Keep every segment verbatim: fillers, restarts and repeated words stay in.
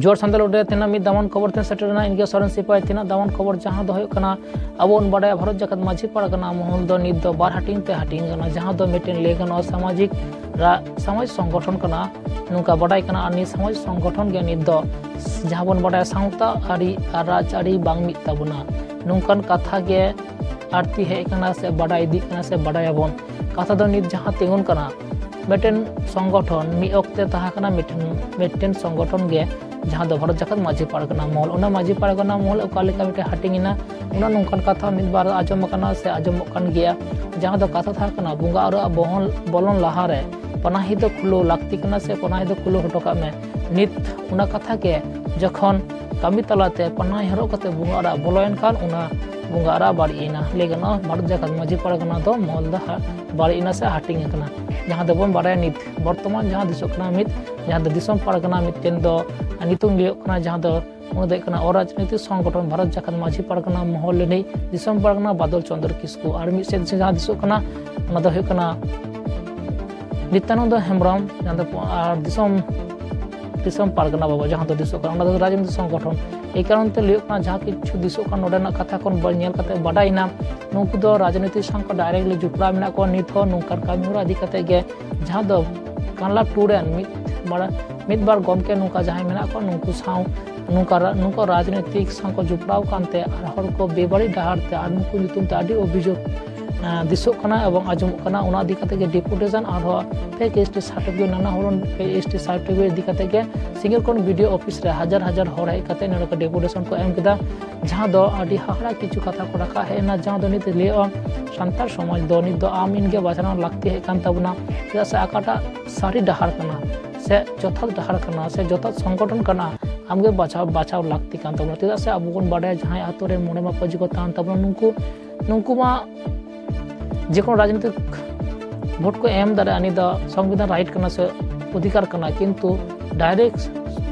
ᱡᱚᱦᱟᱨ ᱥᱟᱱᱛᱟᱲ ᱚᱰᱮ ᱛᱮᱱᱟᱜ ᱢᱤᱫ ᱫᱟᱢᱟᱱ ᱠᱷᱚᱵᱚᱨ ᱛᱮ ᱥᱮᱴᱮᱨ ᱮᱱᱟ᱾ ᱤᱱᱠᱟᱹ ᱥᱚᱨᱮᱱ ᱥᱤᱯᱟᱹᱭ ᱛᱮᱱᱟᱜ ᱫᱟᱢᱟᱱ ᱠᱷᱚᱵᱚᱨ, ᱡᱟᱦᱟᱸ ᱫᱚ ᱦᱩᱭᱩᱜ ᱠᱟᱱᱟ, ᱟᱵᱚ ᱵᱚᱱ ᱵᱟᱰᱟᱭᱟ ᱵᱷᱟᱨᱚᱛ ᱡᱟᱠᱟᱛ ᱢᱟᱹᱡᱷᱤ ᱯᱟᱨᱜᱟᱱᱟ ᱢᱚᱦᱚᱞ ᱫᱚ ᱱᱤᱛ ᱫᱚ ᱵᱟᱨ ᱦᱟᱹᱴᱤᱧ ᱛᱮ ᱦᱟᱹᱴᱤᱧ ᱠᱟᱱᱟ, ᱡᱟᱦᱟᱸ ᱫᱚ ᱢᱤᱫᱴᱮᱱ ᱞᱟᱹᱭ ᱜᱟᱱᱚᱜᱼᱟ ᱥᱟᱢᱟᱡᱤᱠ ᱨᱟ-, ᱥᱚᱢᱟᱡᱽ ᱥᱚᱝᱜᱚᱴᱷᱚᱱ ᱠᱟᱱᱟ, ᱱᱚᱝᱠᱟ ᱵᱟᱰᱟᱭ ᱠᱟᱱᱟ᱾ ᱟᱨ ᱱᱤᱭᱟᱹ ᱥᱚᱢᱟᱡᱽ ᱥᱚᱝᱜᱚᱴᱷᱚᱱ ᱜᱮ ᱱᱤᱛ ᱫᱚ ᱡᱟᱦᱟᱸ ᱵᱚᱱ ᱵᱟᱰᱟᱭᱟ ᱥᱟᱶᱛᱟ ᱟᱹᱨᱤ ᱟᱨ ᱨᱟᱡᱽ ᱟᱹᱨᱤ ᱵᱟᱝ ᱢᱤᱫ ᱛᱟᱵᱚᱱᱟ, ᱱᱚᱝᱠᱟᱱ ᱠᱟᱛᱷᱟ ᱜᱮ ᱟᱹᱲᱛᱤ ᱦᱮᱡ ᱟᱠᱟᱱᱟ ᱥᱮ ᱵᱟᱰᱟᱭ ᱤᱫᱤᱜ ᱠᱟᱱᱟ ᱥᱮ ᱵᱟᱰᱟᱭᱟᱵᱚᱱ᱾ ᱠᱟᱛᱷᱟ ᱫᱚ ᱱᱤᱛ ᱡᱟᱦᱟᱸ ᱛᱤᱸᱜᱩᱱ ᱠᱟᱱᱟ, ᱢᱤᱫᱴᱮᱱ ᱥᱚᱝᱜᱚᱴᱷᱚᱱ ᱢᱤᱫ ᱚᱠᱛᱮ ᱛᱟᱦᱮᱸ ᱠᱟᱱᱟ, ᱢᱤᱫᱴᱮᱱ, ᱢᱤᱫᱴᱮᱱ ᱥᱚᱝᱜᱚᱴᱷᱚᱱ ᱜᱮ ᱡᱟᱦᱟᱸ ᱫᱚ ᱵᱷᱟᱨᱚᱛ ᱡᱟᱠᱟᱛ ᱢᱟᱹᱡᱷᱤ ᱯᱟᱨᱜᱟᱱᱟ ᱢᱚᱦᱚᱞ᱾ ᱚᱱᱟ ᱢᱟᱹᱡᱷᱤ ᱯᱟᱨᱜᱟᱱᱟ ᱢᱚᱦᱚᱞ ᱚᱠᱟ ᱞᱮᱠᱟ ᱢᱤᱫᱴᱮᱱ ᱦᱟᱹᱴᱤᱧ ᱮᱱᱟ, ᱚᱱᱟ ᱱᱚᱝᱠᱟᱱ ᱠᱟᱛᱷᱟ ᱢᱤᱫ ᱵᱟᱨ ᱟᱸᱡᱚᱢ ᱟᱠᱟᱱᱟ ᱥᱮ ᱟᱸᱡᱚᱢᱚᱜ ᱠᱟᱱ ᱜᱮᱭᱟ, ᱡᱟᱦᱟᱸ ᱫᱚ ᱠᱟᱛᱷᱟ ᱛᱟᱦᱮᱸ ᱠᱟᱱᱟ ᱵᱚᱸᱜᱟ ᱚᱲᱟᱜ ᱵᱚᱦᱚᱱ, ᱵᱚᱞᱚᱱ ᱞᱟᱦᱟᱨᱮ ᱯᱟᱱᱟᱦᱤ ᱫᱚ ᱠᱷᱩᱞᱟᱹᱣ ᱞᱟᱹᱠᱛᱤ ᱠᱟᱱᱟ ᱥᱮ ᱯᱟᱱᱟᱦᱤ ᱫᱚ ᱠᱷᱩᱞᱟᱹᱣ ᱦᱚᱴᱚ ᱠᱟᱜ ᱢᱮ᱾ ᱱᱤᱛ ᱚᱱᱟ ᱠᱟᱛᱷᱟ ᱜᱮ ᱡᱚᱠᱷᱚᱱ ᱠᱟᱹᱢᱤ ᱛᱟᱞᱟᱛᱮ ᱯᱟᱱᱟᱦᱤ ᱦᱚᱨᱚᱜ ᱠᱟᱛᱮ ᱵᱚᱸᱜᱟ ᱚᱲᱟᱜ ᱵᱚᱞᱚᱭᱮᱱ ᱠᱷᱟᱱ, ᱚᱱᱟ ᱵᱚᱸᱜᱟ ᱚᱲᱟᱜ ᱵᱟᱹᱲᱤᱡ ᱮᱱᱟ᱾ ᱞᱟᱹᱭ ᱜᱟᱱᱚᱜᱼᱟ, ᱵᱷᱟᱨᱚᱛ ᱡᱟᱠᱟᱛ ᱢᱟᱹᱡᱷᱤ ᱯᱟᱨᱜᱟᱱᱟ ᱫᱚ ᱢᱚᱦᱚᱞ ᱫᱚ ᱦᱟ-, ᱵᱟᱹᱲᱤᱡ ᱮᱱᱟ ᱥᱮ ᱦᱟᱹᱴᱤᱧ ᱟᱠᱟᱱᱟ᱾ ᱡᱟᱦᱟᱸ ᱫᱚᱵᱚᱱ ᱵᱟᱲᱟᱭᱟ ᱱᱤᱛ ᱵᱚᱨᱛᱚᱢᱟᱱ ᱡᱟᱦᱟᱸ ᱫᱤᱥᱚᱢ ᱯᱟᱨᱜᱟᱱᱟ ᱢᱤᱫ, ᱡᱟᱦᱟᱸ ᱫᱚ ᱫᱤᱥᱚᱢ ᱯᱟᱨᱜᱟᱱᱟ ᱢᱤᱫᱴᱮᱱ ᱫᱚ ᱧᱩᱛᱩᱢ ᱞᱟᱹᱭᱚᱜ ᱠᱟᱱᱟ, ᱡᱟᱦᱟᱸ ᱫᱚ ᱚᱱᱟ ᱫᱚ ᱦᱩᱭᱩᱜ ᱠᱟᱱᱟ ᱚᱨᱟᱡᱽᱱᱳᱭᱛᱤᱠ ᱥᱚᱝᱜᱚᱴᱷᱚᱱ ᱵᱷᱟᱨᱚᱛ ᱡᱟᱠᱟᱛ ᱢᱟᱹᱡᱷᱤ ᱯᱟᱨᱜᱟᱱᱟ ᱢᱚᱦᱚᱞ ᱨᱤᱱᱤᱡ ᱫᱤᱥᱚᱢ ᱯᱟᱨᱜᱟᱱᱟ ᱵᱟᱫᱚᱞ ᱪᱚᱸᱫᱽᱨᱚ ᱠᱤᱥᱠᱩ᱾ ᱟᱨ ᱢᱤᱫ ᱥᱮᱫ ᱡᱟᱦᱟᱸ ᱫᱤᱥᱚᱜ ᱠᱟᱱᱟ, ᱚᱱᱟ ᱫᱚ ᱦᱩᱭᱩᱜ ᱠᱟᱱᱟ ᱱᱤᱛᱭᱟᱱᱚᱱᱫᱚ ᱦᱮᱢᱵᱨᱚᱢ, ᱡᱟᱦᱟᱸ ᱫᱚ, ᱟᱨ ᱫᱤᱥᱚᱢ, ᱫᱤᱥᱚᱢ ᱯᱟᱨᱜᱟᱱᱟ ᱵᱟᱵᱟ, ᱡᱟᱦᱟᱸ ᱫᱚ ᱫᱤᱥᱚᱜ ᱠᱟᱱᱟ, ᱚᱱᱟ ᱫᱚ ᱨᱟᱡᱽᱱᱤᱛᱤ ᱥᱚᱝᱜᱚᱴᱷᱚᱱ᱾ ᱮᱭ ᱠᱟᱨᱚᱱ ᱛᱮ ᱞᱟᱹᱭᱚᱜ ᱠᱟᱱᱟ, ᱡᱟᱦᱟᱸ ᱠᱤᱪᱷᱩ ᱫᱤᱥᱚᱜ ᱠᱟᱱ ᱱᱚᱰᱮᱱᱟᱜ ᱠᱟᱛᱷᱟ ᱠᱷᱚᱱ ᱵᱚᱱ ᱧᱮᱞ ᱠᱟᱛᱮ ᱵᱟᱰᱟᱭᱮᱱᱟ, ᱱᱩᱠᱩ ᱫᱚ ᱨᱟᱡᱽᱱᱤᱛᱤ ᱥᱟᱶ ᱠᱚ directly ᱡᱚᱯᱲᱟᱣ ᱢᱮᱱᱟᱜ ᱠᱚᱣᱟ᱾ ᱱᱤᱛ ᱦᱚᱸ ᱱᱚᱝᱠᱟᱱ ᱠᱟᱹᱢᱤ ᱦᱚᱨᱟ ᱤᱫᱤ ᱠᱟᱛᱮ ᱜᱮ, ᱡᱟᱦᱟᱸ ᱫᱚ ᱠᱟᱱᱞᱟ ᱴᱩ ᱨᱮᱱ ᱢᱤᱫ ᱵᱟᱨ, ᱢᱤᱫ ᱵᱟᱨ ᱜᱚᱢᱠᱮ ᱱᱚᱝᱠᱟ ᱡᱟᱦᱟᱸᱭ ᱢᱮᱱᱟᱜ ᱠᱚᱣᱟ, ᱱᱩᱠᱩ ᱥᱟᱶ ᱱᱚᱝᱠᱟ ᱨᱟ-, ᱱᱩᱠᱩ ᱨᱟᱡᱽᱱᱤᱛᱤᱠ ᱥᱟᱶ ᱠᱚ ᱡᱚᱯᱲᱟᱣ ᱠᱟᱱᱛᱮ ᱟᱨ ᱦᱚᱲ ᱠᱚ ᱵᱮᱵᱟᱹᱲᱤᱡ ᱰᱟᱦᱟᱨ ᱛᱮ ᱟᱨ ᱱᱩᱠᱩ ᱧᱩᱛᱩᱢ ᱛᱮ ᱟᱹᱰᱤ ᱚᱵᱷᱤᱡᱳᱜᱽ, ᱟᱸ, ᱫᱤᱥᱚᱜ ᱠᱟᱱᱟ ᱮᱵᱚᱝ ᱟᱸᱡᱚᱢᱚᱜ ᱠᱟᱱᱟ᱾ ᱚᱱᱟ ᱤᱫᱤ ᱠᱟᱛᱮ ᱜᱮ ᱰᱮᱯᱩᱴᱮᱥᱚᱱ ᱟᱨᱦᱚᱸ fake S T certificate, ᱱᱟᱱᱟ ᱦᱩᱱᱟᱹᱨ fake S T certificate ᱤᱫᱤ ᱠᱟᱛᱮ ᱜᱮ ᱥᱤᱸᱜᱟᱹᱲ ᱠᱷᱚᱱ BDO ᱚᱯᱷᱤᱥ ᱨᱮ ᱦᱟᱡᱟᱨ ᱦᱟᱡᱟᱨ ᱦᱚᱲ ᱦᱮᱡ ᱠᱟᱛᱮ ᱱᱚᱰᱮ ᱠᱚ ᱰᱮᱯᱩᱴᱮᱥᱚᱱ ᱠᱚ ᱮᱢ ᱠᱮᱫᱟ, ᱡᱟᱦᱟᱸ ᱫᱚ ᱟᱹᱰᱤ ᱦᱟᱦᱟᱲᱟ ᱠᱤᱪᱷᱩ ᱠᱟᱛᱷᱟ ᱠᱚ ᱨᱟᱠᱟᱵ ᱦᱮᱡ ᱮᱱᱟ, ᱡᱟᱦᱟᱸ ᱫᱚ ᱱᱤᱛ ᱞᱟᱹᱭᱚᱜᱼᱟ ᱥᱟᱱᱛᱟᱲ ᱥᱚᱢᱟᱡᱽ ᱫᱚ ᱱᱤᱛ ᱫᱚ ᱟᱢ ᱤᱧ ᱜᱮ ᱵᱟᱪᱷᱱᱟᱣ ᱞᱟᱹᱠᱛᱤ ᱦᱮᱡ ᱠᱟᱱ ᱛᱟᱵᱚᱱᱟ᱾ ᱪᱮᱫᱟᱜ ᱥᱮ ᱚᱠᱟᱴᱟᱜ ᱥᱟᱹᱨᱤ ᱰᱟᱦᱟᱨ ᱠᱟᱱᱟ ᱥᱮ ᱡᱚᱛᱷᱟᱛ ᱰᱟᱦᱟᱨ ᱠᱟᱱᱟ ᱥᱮ ᱡᱚᱛᱷᱟᱛ ᱥᱚᱝᱜᱚᱴᱷᱚᱱ ᱠᱟᱱᱟ, ᱟᱢᱜᱮ ᱵᱟᱪᱷᱟᱣ, ᱵᱟᱪᱷᱟᱣ ᱞᱟᱹᱠᱛᱤ ᱠᱟᱱ ᱛᱟᱵᱚᱱᱟ᱾ ᱪᱮᱫᱟᱜ ᱥᱮ ᱟᱵᱚ ᱵᱚᱱ ᱵᱟᱰᱟᱭᱟ, ᱡᱟᱦᱟᱸᱭ ᱟᱛᱳ ᱨᱮ ᱢᱚᱬᱮ ᱢᱟᱯᱟᱡᱤ ᱠᱚ ᱛᱟᱦᱮᱱ ᱛᱟᱵᱚᱱᱟ, ᱱᱩᱠᱩ, ᱱᱩᱠᱩ ᱢᱟ ᱡᱮᱠᱳᱱᱳ ᱨᱟᱡᱽᱱᱤᱛᱤᱠ ᱵᱷᱳᱴ ᱠᱚ ᱮᱢ ᱫᱟᱲᱮᱭᱟᱜᱼᱟ, ᱱᱤᱭᱟᱹ ᱫᱚ ᱥᱚᱝᱵᱤᱫᱷᱟᱱ ᱨᱟᱭᱤᱴ ᱠᱟᱱᱟ ᱥᱮ ᱚᱫᱷᱤᱠᱟᱨ ᱠᱟᱱᱟ, ᱠᱤᱱᱛᱩ direct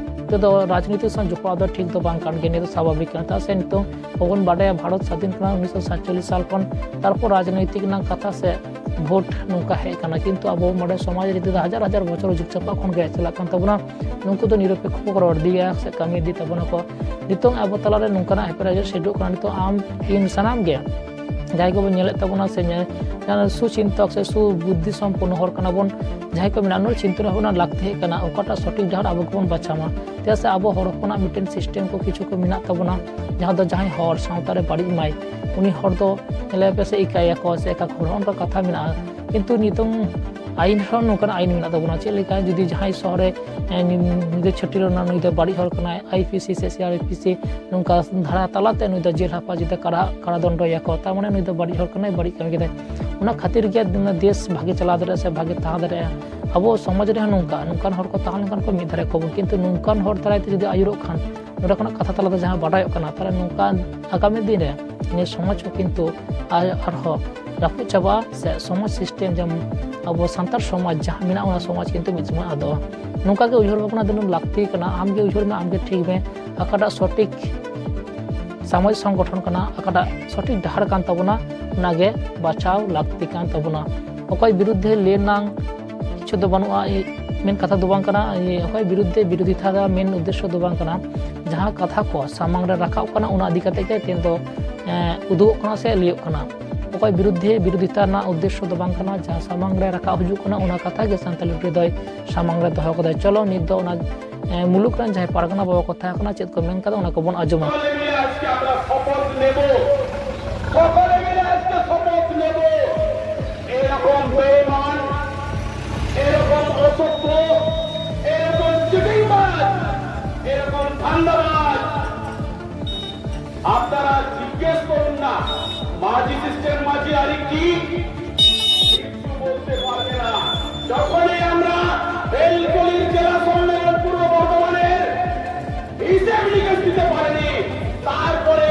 ᱫᱚ ᱨᱟᱡᱽᱱᱤᱛᱤ ᱥᱟᱶ ᱡᱚᱯᱲᱟᱣ ᱫᱚ ᱴᱷᱤᱠ ᱫᱚ ᱵᱟᱝ ᱠᱟᱱ ᱜᱮᱭᱟ᱾ ᱱᱤᱭᱟᱹ ᱫᱚ ᱥᱟᱵᱷᱟᱵᱤᱠ ᱠᱟᱱᱟ᱾ ᱪᱮᱫᱟᱜ ᱥᱮ ᱱᱤᱛᱚᱝ ᱟᱵᱚ ᱵᱚᱱ ᱵᱟᱰᱟᱭᱟ, ᱵᱷᱟᱨᱚᱛ ᱥᱟᱫᱷᱤᱱ ᱠᱟᱱᱟ ᱩᱱᱤᱥᱥᱚ ᱥᱟᱛᱪᱚᱞᱞᱤᱥ ᱥᱟᱞ ᱠᱷᱚᱱ, ᱛᱟᱨᱯᱚᱨ ᱨᱟᱡᱽᱱᱤᱛᱤ ᱨᱮᱱᱟᱜ ᱠᱟᱛᱷᱟ ᱥᱮ ᱵᱷᱳᱴ ᱱᱚᱝᱠᱟ ᱦᱮᱡ ᱟᱠᱟᱱᱟ, ᱠᱤᱱᱛᱩ ᱟᱵᱚ ᱱᱚᱰᱮ ᱥᱚᱢᱟᱡᱽ ᱨᱤᱛᱤ ᱫᱚ ᱦᱟᱡᱟᱨ ᱦᱟᱡᱟᱨ ᱵᱚᱪᱷᱚᱨ ᱡᱩᱜᱽ ᱪᱟᱯᱟᱜ ᱠᱷᱚᱱ ᱜᱮ ᱪᱟᱞᱟᱜ ᱠᱟᱱ ᱛᱟᱵᱚᱱᱟ᱾ ᱱᱩᱠᱩ ᱫᱚ ᱱᱤᱨᱚᱯᱮᱠᱠᱷᱚ ᱠᱚ ᱨᱚᱲ ᱤᱫᱤᱭᱟ ᱥᱮ ᱠᱟᱹᱢᱤ ᱤᱫᱤ ᱛᱟᱵᱚᱱᱟ ᱠᱚ᱾ ᱱᱤᱛᱚᱝ ᱟᱵᱚ ᱛᱟᱞᱟᱨᱮ ᱱᱚᱝᱠᱟᱱᱟᱜ ᱦᱮᱯᱮᱨᱟᱡᱮ ᱥᱮᱴᱮᱨᱚᱜ ᱠᱟᱱᱟ, ᱱᱤᱛᱚᱝ ᱟᱢ ᱤᱧ ᱥᱟᱱᱟᱢ ᱜᱮ ᱡᱟᱦᱟᱸᱭ ᱠᱚᱵᱚᱱ ᱧᱮᱞᱮᱫ ᱛᱟᱵᱚᱱᱟ ᱥᱮ ᱧᱮᱞ, ᱡᱟᱦᱟᱸ ᱥᱩᱪᱤᱱᱛᱚᱠ ᱥᱮ ᱥᱩᱵᱩᱫᱽᱫᱷᱤ ᱥᱚᱢᱯᱚᱱᱱᱚ ᱦᱚᱲ ᱠᱟᱱᱟ ᱵᱚᱱ, ᱡᱟᱦᱟᱸᱭ ᱠᱚ ᱢᱮᱱᱟ ᱱᱚᱣᱟ ᱪᱤᱱᱛᱟᱹ ᱵᱷᱟᱵᱽᱱᱟ ᱞᱟᱹᱠᱛᱤ ᱦᱮᱡ ᱠᱟᱱᱟ, ᱚᱠᱟᱴᱟᱜ ᱥᱚᱴᱷᱤᱠ ᱰᱟᱦᱟᱨ ᱟᱵᱚ ᱜᱮᱵᱚᱱ ᱵᱟᱪᱷᱟᱣᱟ᱾ ᱪᱮᱫᱟᱜ ᱥᱮ ᱟᱵᱚ ᱦᱚᱲ ᱦᱚᱯᱚᱱᱟᱜ ᱢᱤᱫᱴᱮᱱ ᱥᱤᱥᱴᱮᱢ ᱠᱚ ᱠᱤᱪᱷᱩ ᱠᱚ ᱢᱮᱱᱟᱜ ᱛᱟᱵᱚᱱᱟ, ᱡᱟᱦᱟᱸ ᱫᱚ ᱡᱟᱦᱟᱸᱭ ᱦᱚᱲ ᱥᱟᱶᱛᱟ ᱨᱮ ᱵᱟᱹᱲᱤᱡ ᱢᱟᱭ, ᱩᱱᱤ ᱦᱚᱲ ᱫᱚ ᱧᱮᱞᱮ ᱯᱮ ᱥᱮ ᱤᱠᱟᱭᱟᱠᱚ ᱥᱮ ᱮᱠᱟ ᱠᱚ, ᱚᱱᱠᱟ ᱠᱟᱛᱷᱟ ᱢᱮᱱᱟᱜᱼᱟ᱾ ᱠᱤᱱᱛᱩ ᱱᱤᱛᱚᱝ ᱟᱭᱤᱱ ᱨᱮᱦᱚᱸ ᱱᱚᱝᱠᱟᱱ ᱟᱭᱤᱱ ᱢᱮᱱᱟᱜ ᱛᱟᱵᱚᱱᱟ, ᱪᱮᱫ ᱞᱮᱠᱟ ᱡᱩᱫᱤ ᱡᱟᱦᱟᱸᱭ ᱥᱚᱦᱨᱮ ᱮ, ᱧᱤ-, ᱧᱤᱫᱟᱹ ᱪᱷᱟᱹᱴᱤ ᱨᱮᱱᱟᱜ ᱱᱩᱭ ᱫᱚ ᱵᱟᱹᱲᱤᱡ ᱦᱚᱲ ᱠᱟᱱᱟᱭ, ᱟᱭ ᱯᱤ ᱥᱤ ᱥᱮ ᱥᱤ ᱟᱨ ᱯᱤ ᱥᱤ ᱱᱚᱝᱠᱟ ᱫᱷᱟᱨᱟ ᱛᱟᱞᱟᱛᱮ ᱱᱩᱭ ᱫᱚ ᱡᱮᱞ ᱦᱟᱯᱟ ᱡᱩᱫᱤ ᱠᱟᱨᱟ-, ᱠᱟᱨᱟᱫᱚᱱᱰᱚᱭᱟᱠᱚ, ᱛᱟᱨ ᱢᱟᱱᱮ ᱱᱩᱭ ᱫᱚ ᱵᱟᱹᱲᱤᱡ ᱦᱚᱲ ᱠᱟᱱᱟᱭ, ᱵᱟᱹᱲᱤᱡ ᱠᱟᱹᱢᱤ ᱠᱮᱫᱟᱭ᱾ ᱚᱱᱟ ᱠᱷᱟᱹᱛᱤᱨ ᱜᱮ ᱱᱩᱱᱟᱹᱜ ᱫᱮᱥ ᱵᱷᱟᱜᱮ ᱪᱟᱞᱟᱣ ᱫᱟᱲᱮᱭᱟᱜᱼᱟ ᱥᱮ ᱵᱷᱟᱜᱮ ᱛᱟᱦᱮᱸ ᱫᱟᱲᱮᱭᱟᱜᱼᱟ᱾ ᱟᱵᱚ ᱥᱚᱢᱟᱡᱽ ᱨᱮᱦᱚᱸ ᱱᱚᱝᱠᱟ, ᱱᱚᱝᱠᱟᱱ ᱦᱚᱲ ᱠᱚ ᱛᱟᱦᱮᱸ ᱞᱮᱱᱠᱷᱟᱱ ᱠᱚ ᱢᱤᱫ ᱫᱷᱟᱨᱮ ᱠᱚᱵᱚᱱ, ᱠᱤᱱᱛᱩ ᱱᱚᱝᱠᱟᱱ ᱦᱚᱲ ᱫᱟᱨᱟᱭ ᱛᱮ ᱡᱩᱫᱤ ᱟᱹᱭᱩᱨᱚᱜ ᱠᱷᱟᱱ, ᱱᱚᱰᱮ ᱠᱷᱚᱱᱟᱜ ᱠᱟᱛᱷᱟ ᱛᱟᱞᱟᱛᱮ ᱡᱟᱦᱟᱸ ᱵᱟᱰᱟᱭᱚᱜ ᱠᱟᱱᱟ, ᱛᱟᱦᱞᱮ ᱱᱚᱝᱠᱟᱱ ᱟᱜᱟᱢᱤ ᱫᱤᱱ ᱨᱮ ᱱᱤᱭᱟᱹ ᱥᱚᱢᱟᱡᱽ ᱦᱚᱸ ᱠᱤᱱᱛᱩ ᱟᱨ-, ᱟᱨᱦᱚᱸ ᱨᱟᱹᱯᱩᱫ ᱪᱟᱵᱟᱜᱼᱟ ᱥᱮ ᱥᱚᱢᱟᱡᱽ ᱥᱤᱥᱴᱮᱢ ᱡᱮᱢᱚᱱ ᱟᱵᱚ ᱥᱟᱱᱛᱟᱲ ᱥᱚᱢᱟᱡᱽ ᱡᱟᱦᱟᱸ ᱢᱮᱱᱟᱜᱼᱟ, ᱚᱱᱟ ᱥᱚᱢᱟᱡᱽ ᱠᱤᱱᱛᱩ ᱢᱤᱫ ᱥᱚᱢᱚᱭ ᱟᱫᱚᱜᱼᱟ᱾ ᱱᱚᱝᱠᱟ ᱜᱮ ᱩᱭᱦᱟᱹᱨ ᱵᱷᱟᱵᱽᱱᱟ ᱫᱤᱱᱟᱹᱢ ᱞᱟᱹᱠᱛᱤ ᱠᱟᱱᱟ᱾ ᱟᱢ ᱜᱮ ᱩᱭᱦᱟᱹᱨ ᱢᱮ, ᱟᱢ ᱜᱮ ᱴᱷᱤᱠ ᱢᱮ, ᱚᱠᱟᱴᱟᱜ ᱥᱚᱴᱷᱤᱠ ᱥᱟᱢᱟᱡᱽ ᱥᱚᱝᱜᱚᱴᱷᱚᱱ ᱠᱟᱱᱟ, ᱚᱠᱟᱴᱟᱜ ᱥᱚᱴᱷᱤᱠ ᱰᱟᱦᱟᱨ ᱠᱟᱱ ᱛᱟᱵᱚᱱᱟ, ᱚᱱᱟᱜᱮ ᱵᱟᱪᱷᱟᱣ ᱞᱟᱹᱠᱛᱤ ᱠᱟᱱ ᱛᱟᱵᱚᱱᱟ᱾ ᱚᱠᱚᱭ ᱵᱤᱨᱩᱫᱽᱫᱷᱮ ᱞᱟᱹᱭ ᱨᱮᱱᱟᱝ ᱠᱤᱪᱷᱩ ᱫᱚ ᱵᱟᱹᱱᱩᱜᱼᱟ, ᱤ-, ᱢᱮᱱ ᱠᱟᱛᱷᱟ ᱫᱚ ᱵᱟᱝ ᱠᱟᱱᱟ᱾ ᱤ-, ᱚᱠᱚᱭ ᱵᱤᱨᱩᱫᱽᱫᱷᱮ ᱵᱤᱨᱳᱫᱷᱤᱛᱟ ᱫᱚ ᱢᱮᱱ ᱩᱫᱽᱫᱮᱥᱥᱚ ᱫᱚ ᱵᱟᱝ ᱠᱟᱱᱟ᱾ ᱡᱟᱦᱟᱸ ᱠᱟᱛᱷᱟ ᱠᱚ ᱥᱟᱢᱟᱝ ᱨᱮ ᱨᱟᱠᱟᱵ ᱠᱟᱱᱟ, ᱚᱱᱟ ᱤᱫᱤ ᱠᱟᱛᱮ ᱜᱮ ᱛᱮᱦᱮᱧ ᱫᱚ, ᱮᱸ, ᱩᱫᱩᱜᱚᱜ ᱠᱟᱱᱟ ᱥᱮ ᱞᱟᱹᱭᱚᱜ ᱠᱟᱱᱟ᱾ ᱚᱠᱚᱭ ᱵᱤᱨᱩᱫᱽᱫᱷᱮ ᱵᱤᱨᱳᱫᱷᱤᱛᱟ ᱨᱮᱱᱟᱜ ᱩᱫᱽᱫᱮᱥᱥᱚ ᱫᱚ ᱵᱟᱝ ᱠᱟᱱᱟ, ᱡᱟᱦᱟᱸ ᱥᱟᱢᱟᱝ ᱨᱮ ᱨᱟᱠᱟᱵ ᱦᱤᱡᱩᱜ ᱠᱟᱱᱟ, ᱚᱱᱟ ᱠᱟᱛᱷᱟ ᱜᱮ ᱥᱟᱱᱛᱟᱲᱤ ᱨᱮᱫᱚᱭ ᱥᱟᱢᱟᱝ ᱨᱮ ᱫᱚᱦᱚ ᱠᱟᱫᱟᱭ᱾ ᱪᱚᱞᱚ, ᱱᱤᱛ ᱫᱚ ᱚᱱᱟ, ᱮᱸ, ᱢᱩᱞᱩᱠ ᱨᱮᱱ ᱡᱟᱦᱟᱸᱭ ᱯᱟᱨᱜᱟᱱᱟ ᱵᱟᱵᱟ ᱠᱚ ᱛᱟᱦᱮᱸ ᱠᱟᱱᱟ, ᱪᱮᱫ ᱠᱚ ᱢᱮᱱ ᱠᱟᱫᱟ, ᱚᱱᱟ ᱠᱚᱵᱚᱱ ᱟᱸᱡᱚᱢᱟ᱾ সকলে মিলে আজকে আমরা শপথ নেব, সকলে মিলে আজকে শপথ নেব, এরকম বেঈমান, এরকম অসভ্য, এরকম চিটিংবাজ, এরকম ধান্দাবাজ, আপনারা জিজ্ঞেস করুন না মাঝি সিস্টেম মাঝি আরি কি, কিচ্ছু বলতে পারবে না। যখনই আমরা বেলকলির জেলা সম্মেলন পূর্ব বর্ধমানের হিসেব নিকেশ দিতে পারেনি, তারপরে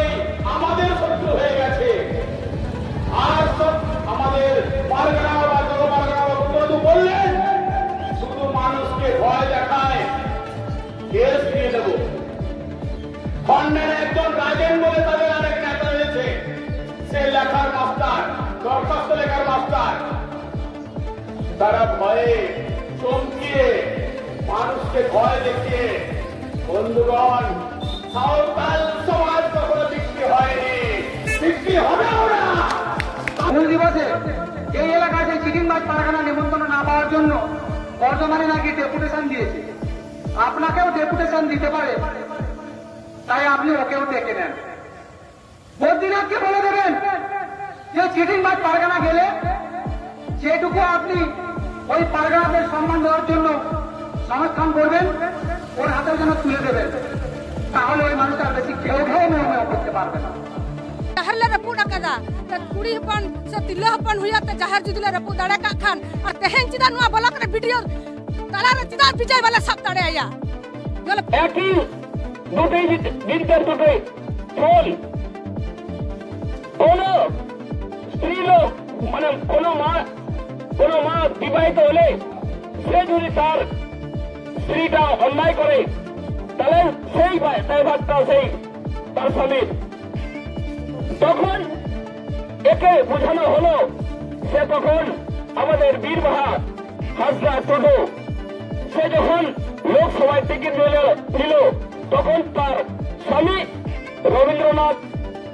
আমাদের শত্রু হয়ে গেছে। আর সব আমাদের পারগানা বাবা, জল পারগানা বাবা, কত বললেন, শুধু মানুষকে ভয় দেখায়, দেশ খণ্ডের একজন রাজেন বলে তাদের আরেক নেতা রয়েছে, সে লেখার মাস্টার, দরখাস্ত লেখার মাস্টার। তারা ভয়ে চমকিয়ে, মানুষকে ভয় দেখিয়ে, বন্ধুগণ, সাঁওতাল সমাজ কখনো বিক্রি হয়নি, বিক্রি হবেও না। হুল দিবসে এই এলাকায় সেই চিটিংবাজ পারগানা নিমন্ত্রণ না পাওয়ার জন্য বর্ধমানে নাকি ডেপুটেশন দিয়েছে। আপনাকেও ডেপুটেশন দিতে পারে, তাই আপনি ওকেও ডেকে নেন। বদ্রীনাথকে বলে দেবেন যে চিটিংবাজ পারগানা গেলে যেটুকু আপনি ওই পারগানাদের সম্মান দেওয়ার জন্য সংস্থান করবেন, ওর হাতে যেন তুলে দেবেন, তাহলে ওই মানুষটা আর বেশি ঘেউ ঘেউ মেউ মেউ করতে পারবে না। ᱰᱟᱦᱟᱨ ᱞᱮ ᱨᱟᱹᱯᱩᱫ ᱟᱠᱟᱫᱟ᱾ ᱛᱚ ᱠᱩᱲᱤ ᱦᱚᱯᱚᱱ ᱥᱮ ᱛᱤᱨᱞᱟᱹ ᱦᱚᱯᱚᱱ ᱦᱩᱭ ᱟᱛᱮ ᱡᱟᱦᱮᱨ ᱡᱩᱫᱤ ᱞᱮ ᱨᱟᱹᱯᱩᱫ ᱫᱟᱲᱮ ᱠᱟᱜ ᱠᱷᱟᱱ, ᱟᱨ ᱛᱮᱦᱮᱧ ᱪᱮᱫᱟᱜ ᱱᱚᱣᱟ ᱵᱞᱚᱠ ᱨᱮ ᱵᱤᱰᱤᱳ ᱛᱟᱞᱟᱨᱮ ᱪᱮᱫᱟᱜ ᱵᱤᱡᱚᱭ ᱵᱟᱞᱮ ᱥᱟᱵ ᱫᱟᱲᱮ ᱟᱭᱟ? ᱡᱚᱞᱮ- একই দুটি দিনটার দুটোই ফোন। কোন স্ত্রী লোক, মানে কোন মা, কোন মা বিবাহিত হলে সে যদি তার স্ত্রীটা অন্যায় করে, তাহলে সেই দায়- দায়ভারটা সেই তার স্বামীর। তখন একে বোঝানো হলো, সে তখন আমাদের বীরবাহা হাজরা টুডু, সে যখন লোকসভায় টিকিট নিল, নিল, তখন তার স্বামী রবীন্দ্রনাথ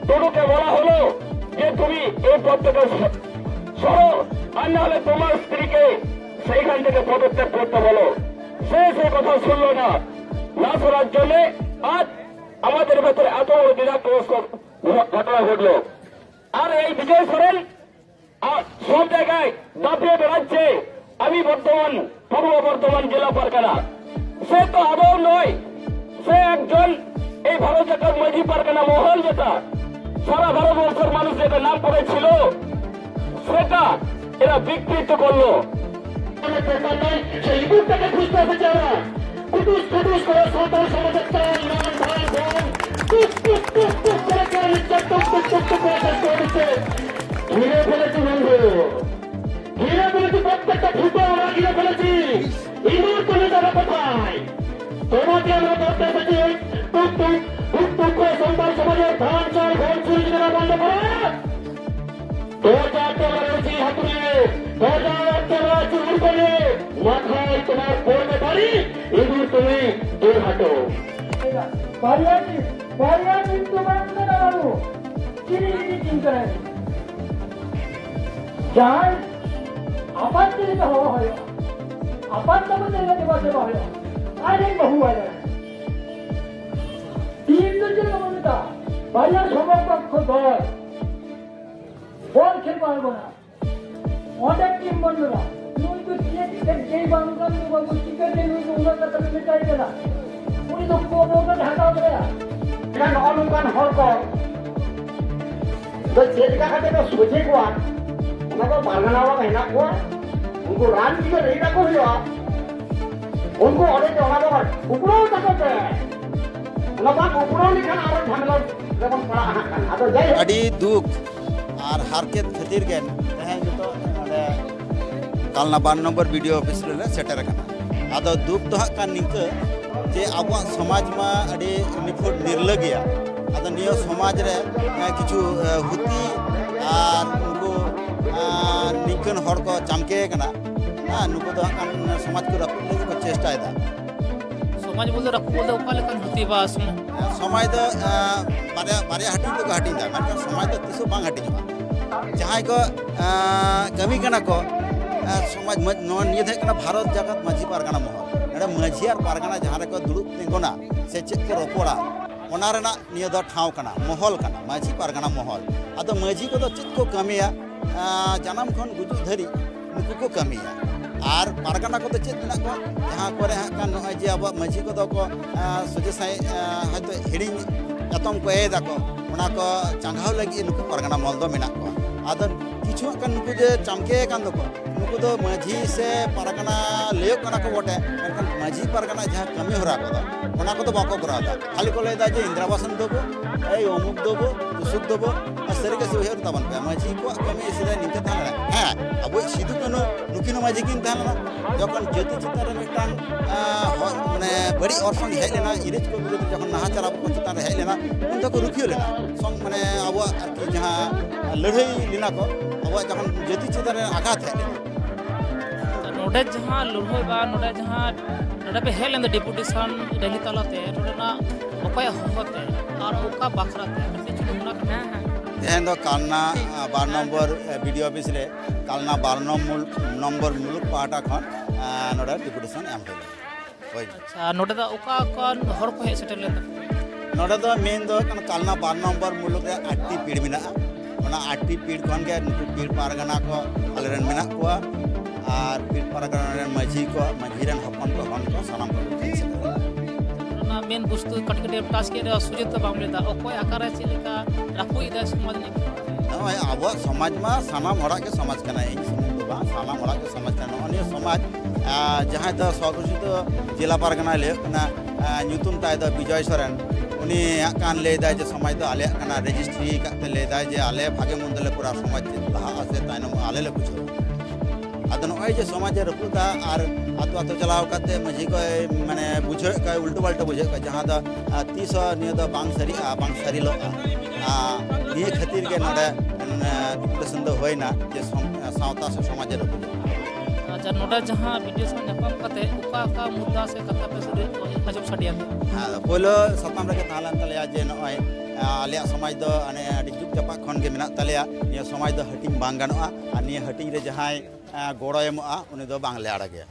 টুডুকে বলা হলো যে তুমি এই পদ থেকে স- সরো, আর না হলে তোমার স্ত্রীকে সেইখান থেকে পদত্যাগ করতে বলো। সে সে কথা শুনলো না, না শোনার জন্য আজ আমাদের ভেতরে এত বড় দ্বিধাগ্রস্ত ঘটনা ঘটলো। আর এই বিজয় সরেন আর সব জায়গায় দাপিয়ে বেড়াচ্ছে আমি বর্তমান পূর্ব বর্ধমান জেলা পারগানা। সে তো আদৌ নয়, সে একজন এই ভারত জাকাত মাঝি পারগানা মহল যেটা সারা ভারতবর্ষের মানুষ যেটা নাম করেছিল, সেটা এরা বিকৃত করলো। সেই ইঁদুরটাকে খুঁজতে এসেছে ওরা। কুটুস কুটুস করে সাঁওতাল সমাজের চাল, ডাল, ধান, গম টুক টুক টুক টুক করে কেড়ে নিচ্ছে, টুক টুক টুক টুক করে শেষ করে দিচ্ছে। ঘিরে ফেলেছি বন্ধু, ঘিরে ফেলেছি, প্রত্যেকটা ফুটো আমরা ঘিরে ফেলেছি। ইঁদুর তুমি যাবে কোথায়? তোমাকে আমরা ধরতে এসেছি। টুক টুক টুক সন্তান সমাজের ধান চাল গম চুরি যেন বন্ধ করো। দরজা তলার উচিত হাতুড়ে, দরজা তলার চুরি করে, মাথায় তোমার পড়বে বাড়ি, ইঁদুর তুমি দূর হাটো। বাড়িয়াটি, বাড়িয়াটি তোমার না বাবু, চিনি চিনি চিনতে হয়। যাই, আপাত যদি হওয়া হয়, আপাত তখন জায়গা দেওয়া দেওয়া হয়, আর এই বহু হয় না। তিন দুজন মমতা, বাড়িয়ার সমকক্ষ দল, বল খেলতে পারবো না। অনেক টিম বন্ধুরা, তুই তো ক্রিকেট যেই বাংলাদেশ বাবু ক্রিকেট নেই, উনি তো ওনার কথা ভেবে চাইবে না। উনি তো কোমরটা ঢাকা হবে না। ᱱᱚᱜᱼᱚ ᱱᱚᱝᱠᱟᱱ ᱦᱚᱲ ᱠᱚ ᱫᱚ ᱪᱮᱫ ᱞᱮᱠᱟ ᱠᱟᱛᱮ ᱠᱚ ᱥᱚᱡᱷᱮ ᱠᱚᱣᱟ, ᱚᱱᱟ ᱫᱚ ᱯᱟᱨᱜᱟᱱᱟ ᱵᱟᱵᱟ ᱦᱮᱱᱟᱜ ᱠᱚᱣᱟ᱾ ᱩᱱᱠᱩ ᱨᱟᱱ ᱜᱤᱫᱟᱹᱨ ᱨᱮ ᱛᱟᱠᱚ ᱦᱩᱭᱩᱜᱼᱟ᱾ ᱩᱱᱠᱩ ᱚᱸᱰᱮ ᱫᱚ ᱚᱱᱟ ᱫᱚ ᱩᱯᱲᱟᱹᱣ ᱛᱟᱠᱚ ᱯᱮ᱾ ᱚᱱᱟ ᱵᱟᱝ ᱩᱯᱲᱟᱹᱣ ᱞᱮᱠᱷᱟᱱ ᱟᱨᱚ ᱡᱷᱟᱢᱮᱞᱟ ᱨᱮᱵᱚᱱ ᱯᱟᱲᱟᱜᱼᱟ ᱦᱟᱸᱜ ᱠᱷᱟᱱ᱾ ᱟᱫᱚ ᱡᱟᱭᱦᱳᱠ᱾ ᱟᱹᱰᱤ ᱫᱩᱠ ᱟᱨ ᱦᱟᱨᱠᱮᱛ ᱠᱷᱟᱹᱛᱤᱨ ᱜᱮ ᱛᱮᱦᱮᱧ ᱱᱤᱛᱚᱜ ᱱᱚᱰᱮ ᱠᱟᱞᱱᱟ ᱵᱟᱨ number B D O office ᱨᱮᱞᱮ ᱥᱮᱴᱮᱨ ᱟᱠᱟᱱᱟ᱾ ᱟᱫᱚ ᱫᱩᱠ ᱫᱚ ᱦᱟᱸᱜ ᱠᱟᱱ ᱱᱤᱝᱠᱟᱹ ᱡᱮ ᱟᱵᱚᱣᱟᱜ ᱥᱚᱢᱟᱡᱽ ᱢᱟ ᱟᱹᱰᱤ ᱱᱤᱯᱷᱩᱴ ᱱᱤᱨᱞᱟᱹ ᱜᱮᱭᱟ᱾ ᱟᱫᱚ ᱱᱤᱭᱟᱹ ᱥᱚᱢᱟᱡᱽ ᱨᱮ, ᱮ, ᱠᱤᱪᱷᱩ, ᱮ, ᱦᱩᱛᱤ ᱟᱨ ᱩᱱᱠᱩ, ᱮ, ᱱᱤᱝᱠᱟᱹᱱ ᱦᱚᱲ ᱠᱚ ᱪᱟᱢᱠᱮ ᱠᱟᱱᱟ᱾ ᱦᱮᱸ, ᱱᱩᱠᱩ ᱫᱚ ᱦᱟᱸᱜ ᱠᱷᱟᱱ ᱥᱚᱢᱟᱡᱽ ᱠᱚ ᱨᱟᱹᱯᱩᱫ ᱞᱟᱹᱜᱤᱫ ᱠᱚ ᱪᱮᱥᱴᱟᱭᱮᱫᱟ᱾ ᱥᱚᱢᱟᱡᱽ ᱵᱚᱞᱛᱮ ᱨᱟᱹᱯᱩᱫ ᱵᱚᱞᱛᱮ ᱚᱠᱟ ᱞᱮᱠᱟᱱ ᱦᱩᱛᱤ ᱵᱟ ᱥᱚᱢ- ᱥᱚᱢᱟᱡᱽ ᱫᱚ, ᱮᱸ, ᱵᱟᱨᱭᱟ, ᱵᱟᱨᱭᱟ ᱦᱟᱹᱴᱤᱧ ᱛᱮᱠᱚ ᱦᱟᱹᱴᱤᱧ ᱮᱫᱟ, ᱢᱮᱱᱠᱷᱟᱱ ᱥᱚᱢᱟᱡᱽ ᱫᱚ ᱛᱤᱥ ᱦᱚᱸ ᱵᱟᱝ ᱦᱟᱹᱴᱤᱧᱚᱜᱼᱟ᱾ ᱡᱟᱦᱟᱸᱭ ᱠᱚ, ᱮᱸ, ᱠᱟᱹᱢᱤ ᱠᱟᱱᱟ ᱠᱚ, ᱮᱸ, ᱥᱚᱢᱟᱡᱽ ᱢᱟᱹ-, ᱱᱚᱣᱟ ᱱᱤᱭᱟᱹ ᱫᱚ ᱦᱩᱭᱩᱜ ᱠᱟᱱᱟ ᱵᱷᱟᱨᱚᱛ ᱡᱟᱠᱟᱛ ᱢᱟᱹᱡᱷᱤ ᱯᱟᱨᱜᱟᱱᱟ ᱢᱚᱦᱚᱞ᱾ ᱱᱚᱰᱮ ᱢᱟᱹᱡᱷᱤ ᱟᱨ ᱯᱟᱨᱜᱟᱱᱟ ᱡᱟᱦᱟᱸ ᱨᱮᱠᱚ ᱫᱩᱲᱩᱵ ᱛᱤᱸᱜᱩᱱᱟ ᱥᱮ ᱪᱮᱫ ᱠᱚ ᱨᱚᱯᱚᱲᱟ, ᱚᱱᱟ ᱨᱮᱱᱟᱜ ᱱᱤᱭᱟᱹ ᱫᱚ ᱴᱷᱟᱶ ᱠᱟᱱᱟ, ᱢᱚᱦᱚᱞ ᱠᱟᱱᱟ, ᱢᱟᱹᱡᱷᱤ ᱯᱟᱨᱜᱟᱱᱟ ᱢᱚᱦᱚᱞ᱾ ᱟᱫᱚ ᱢᱟᱹᱡᱷᱤ ᱠᱚᱫᱚ ᱪᱮᱫ ᱠᱚ ᱠᱟᱹᱢᱤᱭᱟ, ᱟᱸ, ᱡᱟᱱᱟᱢ ᱠᱷᱚᱱ ᱜᱩᱡᱩᱜ ᱫᱷᱟᱹᱨᱤᱡ ᱱᱩᱠᱩ ᱠᱚ ᱠᱟᱹᱢᱤᱭᱟ᱾ ᱟᱨ ᱯᱟᱨᱜᱟᱱᱟ ᱠᱚᱫᱚ ᱪᱮᱫ ᱢᱮᱱᱟᱜ ᱠᱚᱣᱟ? ᱡᱟᱦᱟᱸ ᱠᱚᱨᱮ ᱦᱟᱸᱜ ᱠᱷᱟᱱ ᱱᱚᱜᱼᱚᱭ ᱡᱮ ᱟᱵᱚᱣᱟᱜ ᱢᱟᱹᱡᱷᱤ ᱠᱚᱫᱚ ᱠᱚ, ᱟᱸ, ᱥᱚᱡᱷᱮ ᱥᱟᱺᱦᱤᱡ, ᱟᱸ, ᱦᱚᱭᱛᱳ ᱦᱤᱲᱤᱧ ᱮᱛᱚᱢ ᱠᱚ ᱮᱭ ᱫᱟᱠᱚ, ᱚᱱᱟ ᱠᱚ ᱪᱟᱸᱜᱟᱣ ᱞᱟᱹᱜᱤᱫ ᱱᱩᱠᱩ ᱯᱟᱨᱜᱟᱱᱟ ᱢᱚᱦᱚᱞ ᱫᱚ ᱢᱮᱱᱟᱜ ᱠᱚᱣᱟ᱾ ᱟᱫᱚ ᱠᱤᱪᱷᱩ ᱦᱟᱸᱜ ᱠᱷᱟᱱ ᱱᱩᱠᱩ ᱡᱮ ᱪᱟᱢᱠᱮ ᱟᱠᱟᱱ ᱫᱚᱠᱚ, ᱱᱩᱠᱩ ᱫᱚ ᱢᱟᱹᱡᱷᱤ ᱥᱮ ᱯᱟᱨᱜᱟᱱᱟ ᱞᱟᱹᱭᱚᱜ ᱠᱟᱱᱟ ᱠᱚ ᱵᱚᱴᱮ, ᱢᱮᱱᱠᱷᱟᱱ ᱢᱟᱹᱡᱷᱤ ᱯᱟᱨᱜᱟᱱᱟ ᱡᱟᱦᱟᱸ ᱠᱟᱹᱢᱤ ᱦᱚᱨᱟ ᱠᱚᱫᱚ, ᱚᱱᱟ ᱠᱚᱫᱚ ᱵᱟᱠᱚ ᱠᱚᱨᱟᱣ ᱮᱫᱟ᱾ ᱠᱷᱟᱹᱞᱤ ᱠᱚ ᱞᱟᱹᱭ ᱮᱫᱟ ᱡᱮ ᱤᱱᱫᱨᱟᱵᱟᱥ ᱫᱚᱵᱚ, ᱮᱭ ᱚᱢᱩᱠ ᱫᱚᱵᱚ, ᱛᱩᱥᱩᱠ ᱫᱚᱵᱚ, ᱟᱨ ᱥᱟᱹᱨᱤ ᱜᱮ ᱥᱮ ᱩᱭᱦᱟᱹᱨ ᱛᱟᱵᱚᱱ ᱯᱮ, ᱢᱟᱹᱡᱷᱤ ᱠᱚᱣᱟᱜ ᱠᱟᱹᱢᱤ ᱥᱮᱫᱟᱭ ᱱᱤᱝᱠᱟᱹ ᱛᱟᱦᱮᱸ ᱞᱮᱱᱟ᱾ ᱦᱮᱸ, ᱟᱵᱚᱭᱤᱡ ᱥᱤᱫᱩ ᱠᱟᱹᱱᱦᱩ ᱱᱩᱠᱤᱱ ᱦᱚᱸ ᱢᱟᱹᱡᱷᱤ ᱠᱤᱱ ᱛᱟᱦᱮᱸ ᱞᱮᱱᱟ᱾ ᱡᱚᱠᱷᱚᱱ ᱡᱟᱹᱛᱤ ᱪᱮᱛᱟᱱ ᱨᱮ ᱢᱤᱫᱴᱟᱝ, ᱟᱸ, ᱦᱚ-, ᱢᱟᱱᱮ ᱵᱟᱹᱲᱤᱡ ᱚᱨᱥᱚᱝ ᱦᱮᱡ ᱞᱮᱱᱟ, ᱤᱝᱨᱮᱡᱽ ᱠᱚ ᱵᱤᱨᱩᱫᱷ ᱨᱮ ᱡᱚᱠᱷᱚᱱ ᱱᱟᱦᱟᱪᱟᱨ ᱟᱵᱚ ᱠᱚ ᱪᱮᱛᱟᱱ ᱨᱮ ᱦᱮᱡ ᱞᱮᱱᱟ, ᱩᱱ ᱫᱚᱠᱚ ᱨᱩᱠᱷᱤᱭᱟᱹ ᱞᱮᱱᱟ᱾ ᱥᱚᱝ-, ᱢᱟᱱᱮ ᱟᱵᱚᱣᱟᱜ ᱟᱨᱠᱤ ᱡᱟᱦᱟᱸ ᱞᱟᱹᱲᱦᱟᱹᱭ ᱞᱮᱱᱟ ᱠᱚ, ᱟᱵᱚᱣᱟᱜ ᱡᱚᱠᱷᱚᱱ ᱡᱟᱹᱛᱤ ᱪᱮᱛᱟᱱ ᱨᱮ ᱟᱜᱷᱟᱛ ᱦᱮᱡ ᱞᱮᱱᱟ᱾ ᱱᱚᱰᱮ ᱡᱟᱦᱟᱸ ᱞᱟᱹᱲᱦᱟᱹᱭ ᱵᱟ ᱱᱚᱰᱮ ᱡᱟᱦᱟᱸ ᱱᱚᱰᱮ ᱯᱮ ᱦᱮᱡ ᱞᱮᱱ ᱫᱚ ᱰᱮᱯᱩᱴᱮᱥᱚᱱ ᱨᱮᱞᱤ ᱛᱟᱞᱟᱛᱮ, ᱱᱚᱰᱮᱱᱟᱜ ᱚᱠᱚᱭᱟᱜ ᱦᱚᱦᱚᱛᱮ ᱟᱨ ᱚᱠᱟ ᱵᱟᱠᱷᱨᱟᱛᱮ? ᱠᱟᱹᱴᱤᱡ ᱪᱩᱞᱩᱝ ᱚᱱᱟ ᱠᱟᱛᱷᱟ᱾ ᱦᱮᱸ, ᱦᱮᱸ᱾ ᱛᱮᱦᱮᱧ ᱫᱚ ᱠᱟᱞᱱᱟ, ᱟᱸ, ᱵᱟᱨ ᱱᱚᱢᱵᱚᱨ, ᱮ, ᱵᱤ ᱰᱤ ᱳ ᱚᱯᱷᱤᱥ ᱨᱮ ᱠᱟᱞᱱᱟ ᱵᱟᱨ ᱱᱚᱢ-, ᱱᱚᱢᱵᱚᱨ ᱢᱩᱞᱩᱠ ᱯᱟᱦᱴᱟ ᱠᱷᱚᱱ, ᱟᱸ, ᱱᱚᱰᱮ ᱰᱮᱯᱩᱴᱮᱥᱚᱱ ᱮᱢ ᱦᱩᱭ ᱞᱮᱱᱟ᱾ ᱦᱳᱭ᱾ ᱟᱪᱪᱷᱟ, ᱱᱚᱰᱮ ᱫᱚ ᱚᱠᱟ ᱚᱠᱟ ᱦᱚᱲ ᱠᱚ ᱦᱮᱡ ᱥᱮᱴᱮᱨ ᱞᱮᱱ ᱛᱟᱯᱮᱭᱟ? ᱱᱚᱰᱮ ᱫᱚ ᱢᱮᱱ ᱫᱚ ᱦᱩᱭᱩᱜ ᱠᱟᱱᱟ, ᱠᱟᱞᱱᱟ ᱵᱟᱨ ᱱᱚᱢᱵᱚᱨ ᱢᱩᱞᱩᱠ ᱨᱮ ᱟᱴᱴᱤ ᱯᱤᱲ ᱢᱮᱱᱟᱜᱼᱟ᱾ ᱚᱱᱟ ᱟᱴᱴᱤ ᱯᱤᱲ ᱠᱷᱚᱱ ᱜᱮ ᱱᱩᱠᱩ ᱯᱤᱲ ᱯᱟᱨᱜᱟᱱᱟ ᱠᱚ ᱟᱞᱮ ᱨᱮᱱ ᱢᱮᱱᱟᱜ ᱠᱚᱣᱟ, ᱟᱨ ᱯᱤᱲ ᱯᱟᱨᱜᱟᱱᱟ ᱨᱮᱱ ᱢᱟᱹᱡᱷᱤ ᱠᱚ, ᱢᱟᱹᱡᱷᱤ ᱨᱮᱱ ᱦᱚᱯᱚᱱ ᱠᱚ, ᱦᱚᱱ ᱠᱚ, ᱥᱟᱱᱟᱢ ᱠᱚ ᱦᱮᱡ ᱥᱮᱴᱮᱨ ᱞᱮᱱᱟ᱾ ᱚᱱᱟ ᱢᱮᱱ ᱵᱚᱥᱛᱩ ᱠᱟᱹᱴᱤᱡ ᱠᱟᱹᱴᱤᱡ ᱮᱢ ᱴᱟᱪ ᱠᱮᱫ ᱨᱮᱦᱚᱸ ᱥᱩᱡᱚᱛ ᱫᱚ ᱵᱟᱢ ᱞᱟᱹᱭ ᱮᱫᱟ, ᱚᱠᱚᱭ ᱟᱠᱟᱨᱮ ᱪᱮᱫ ᱞᱮᱠᱟ ᱨᱟᱹᱯᱩᱫ ᱮᱫᱟᱭ ᱥᱚᱢᱟᱡᱽ ᱨᱤᱱᱤᱡ? ᱱᱚᱜᱼᱚᱭ ᱟᱵᱚᱣᱟᱜ ᱥᱚᱢᱟᱡᱽ ᱢᱟ ᱥᱟᱱᱟᱢ ᱦᱚᱲᱟᱜ ᱜᱮ ᱥᱚᱢᱟᱡᱽ ᱠᱟᱱᱟ, ᱤᱧ ᱥᱩᱢᱩᱝ ᱫᱚ ᱵᱟᱝ, ᱥᱟᱱᱟᱢ ᱦᱚᱲᱟᱜ ᱜᱮ ᱥᱚᱢᱟᱡᱽ ᱠᱟᱱᱟ᱾ ᱱᱚᱜᱼᱚ ᱱᱤᱭᱟᱹ ᱥᱚᱢᱟᱡᱽ, ᱟᱨ ᱡᱟᱦᱟᱸᱭ ᱫᱚ ᱥᱚᱦᱚᱜᱷᱳᱥᱤᱛ ᱡᱮᱞᱟ ᱯᱟᱨᱜᱟᱱᱟᱭ ᱞᱟᱹᱭᱚᱜ ᱠᱟᱱᱟ, ᱟᱨ ᱧᱩᱛᱩᱢ ᱛᱟᱭ ᱫᱚ ᱵᱤᱡᱚᱭ ᱥᱚᱨᱮᱱ, ᱩᱱᱤ ᱦᱟᱸᱜ ᱠᱷᱟᱱ ᱞᱟᱹᱭ ᱫᱟᱭ ᱡᱮ ᱥᱚᱢᱟᱡᱽ ᱫᱚ ᱟᱞᱮᱭᱟᱜ ᱠᱟᱱᱟ, ᱨᱮᱡᱤᱥᱴᱨᱤ ᱟᱠᱟᱫ ᱛᱮ ᱞᱟᱹᱭ ᱫᱟᱭ ᱡᱮ ᱟᱞᱮ ᱵᱷᱟᱜᱮ ᱢᱚᱱᱫᱚ ᱞᱮ ᱠᱚᱨᱟᱣᱟ, ᱥᱚᱢᱟᱡᱽ ᱪᱮᱫ ᱞᱟᱦᱟᱜᱼᱟ ᱥᱮ ᱛᱟᱭᱱᱚᱢᱚᱜᱼᱟ ᱟᱞᱮ ᱞᱮ ᱵᱩᱡᱷᱟᱹᱣᱟ᱾ ᱟᱫᱚ ᱱᱚᱜᱼᱚᱭ ᱡᱮ ᱥᱚᱢᱟᱡᱽ ᱮ ᱨᱟᱹᱯᱩᱫᱟ ᱟᱨ ᱟᱛᱳ ᱟᱛᱳ ᱪᱟᱞᱟᱣ ᱠᱟᱛᱮ ᱢᱟᱹᱡᱷᱤ ᱠᱚᱭ ᱢᱟᱱᱮ ᱵᱩᱡᱷᱟᱹᱣᱮᱫ ᱠᱚᱣᱟᱭ, ᱩᱞᱴᱟᱹ ᱯᱟᱞᱴᱟ ᱵᱩᱡᱷᱟᱹᱣᱮᱫ ᱠᱚᱣᱟᱭ, ᱡᱟᱦᱟᱸ ᱫᱚ, ᱟᱨ, ᱛᱤᱥ ᱦᱚᱸ ᱱᱤᱭᱟᱹ ᱫᱚ ᱵᱟᱝ ᱥᱟᱹᱨᱤᱜᱼᱟ, ᱵᱟᱝ ᱥᱟᱹᱨᱤᱞᱚᱜᱼᱟ᱾ ᱟᱨ ᱱᱤᱭᱟᱹ ᱠᱷᱟᱹᱛᱤᱨ ᱜᱮ ᱱᱚᱰᱮ, ᱮ, ᱰᱮᱯᱩᱴᱮᱥᱚᱱ ᱫᱚ ᱦᱩᱭᱱᱟ ᱡᱮ ᱥᱚᱢ-, ᱥᱟᱶᱛᱟ ᱥᱮ ᱥᱚᱢᱟᱡᱽ ᱮ ᱨᱟᱹᱯᱩᱫ᱾ ᱟᱪᱪᱷᱟ, ᱱᱚᱰᱮ ᱡᱟᱦᱟᱸ ᱵᱤ ᱰᱤ ᱳ ᱥᱟᱶ ᱧᱟᱯᱟᱢ ᱠᱟᱛᱮ ᱚᱠᱟ ᱚᱠᱟ ᱢᱩᱫᱽᱫᱟ ᱥᱮ ᱠᱟᱛᱷᱟ ᱯᱮ ᱥᱟᱰᱮ-, ᱟᱸᱡᱚᱢ ᱥᱟᱰᱮᱭᱟ? ᱦᱮᱸ, ᱯᱳᱭᱞᱳ ᱥᱟᱛᱟᱢ ᱨᱮᱜᱮ ᱛᱟᱦᱮᱸ ᱞᱮᱱ ᱛᱟᱞᱮᱭᱟ ᱡᱮ ᱱᱚᱜᱼᱚᱭ, ᱮ, ᱟᱞᱮᱭᱟᱜ ᱥᱚᱢᱟᱡᱽ ᱫᱚ ᱦᱟᱱᱮ ᱟᱹᱰᱤ ᱡᱩᱜᱽ ᱡᱟᱯᱟᱜ ᱠᱷᱚᱱ ᱜᱮ ᱢᱮᱱᱟᱜ ᱛᱟᱞᱮᱭᱟ, ᱱᱤᱭᱟᱹ ᱥᱚᱢᱟᱡᱽ ᱫᱚ ᱦᱟᱹᱴᱤᱧ ᱵᱟᱝ ᱜᱟᱱᱚᱜᱼᱟ, ᱟᱨ ᱱᱤᱭᱟᱹ ᱦᱟᱹᱴᱤᱧ ᱨᱮ ᱡᱟᱦᱟᱸᱭ, ᱮ, ᱜᱚᱲᱚᱭ ᱮᱢᱚᱜᱼᱟ ᱩᱱᱤ ᱫᱚ ᱵᱟᱝᱞᱮ ᱟᱲᱟᱜᱮᱭᱟ᱾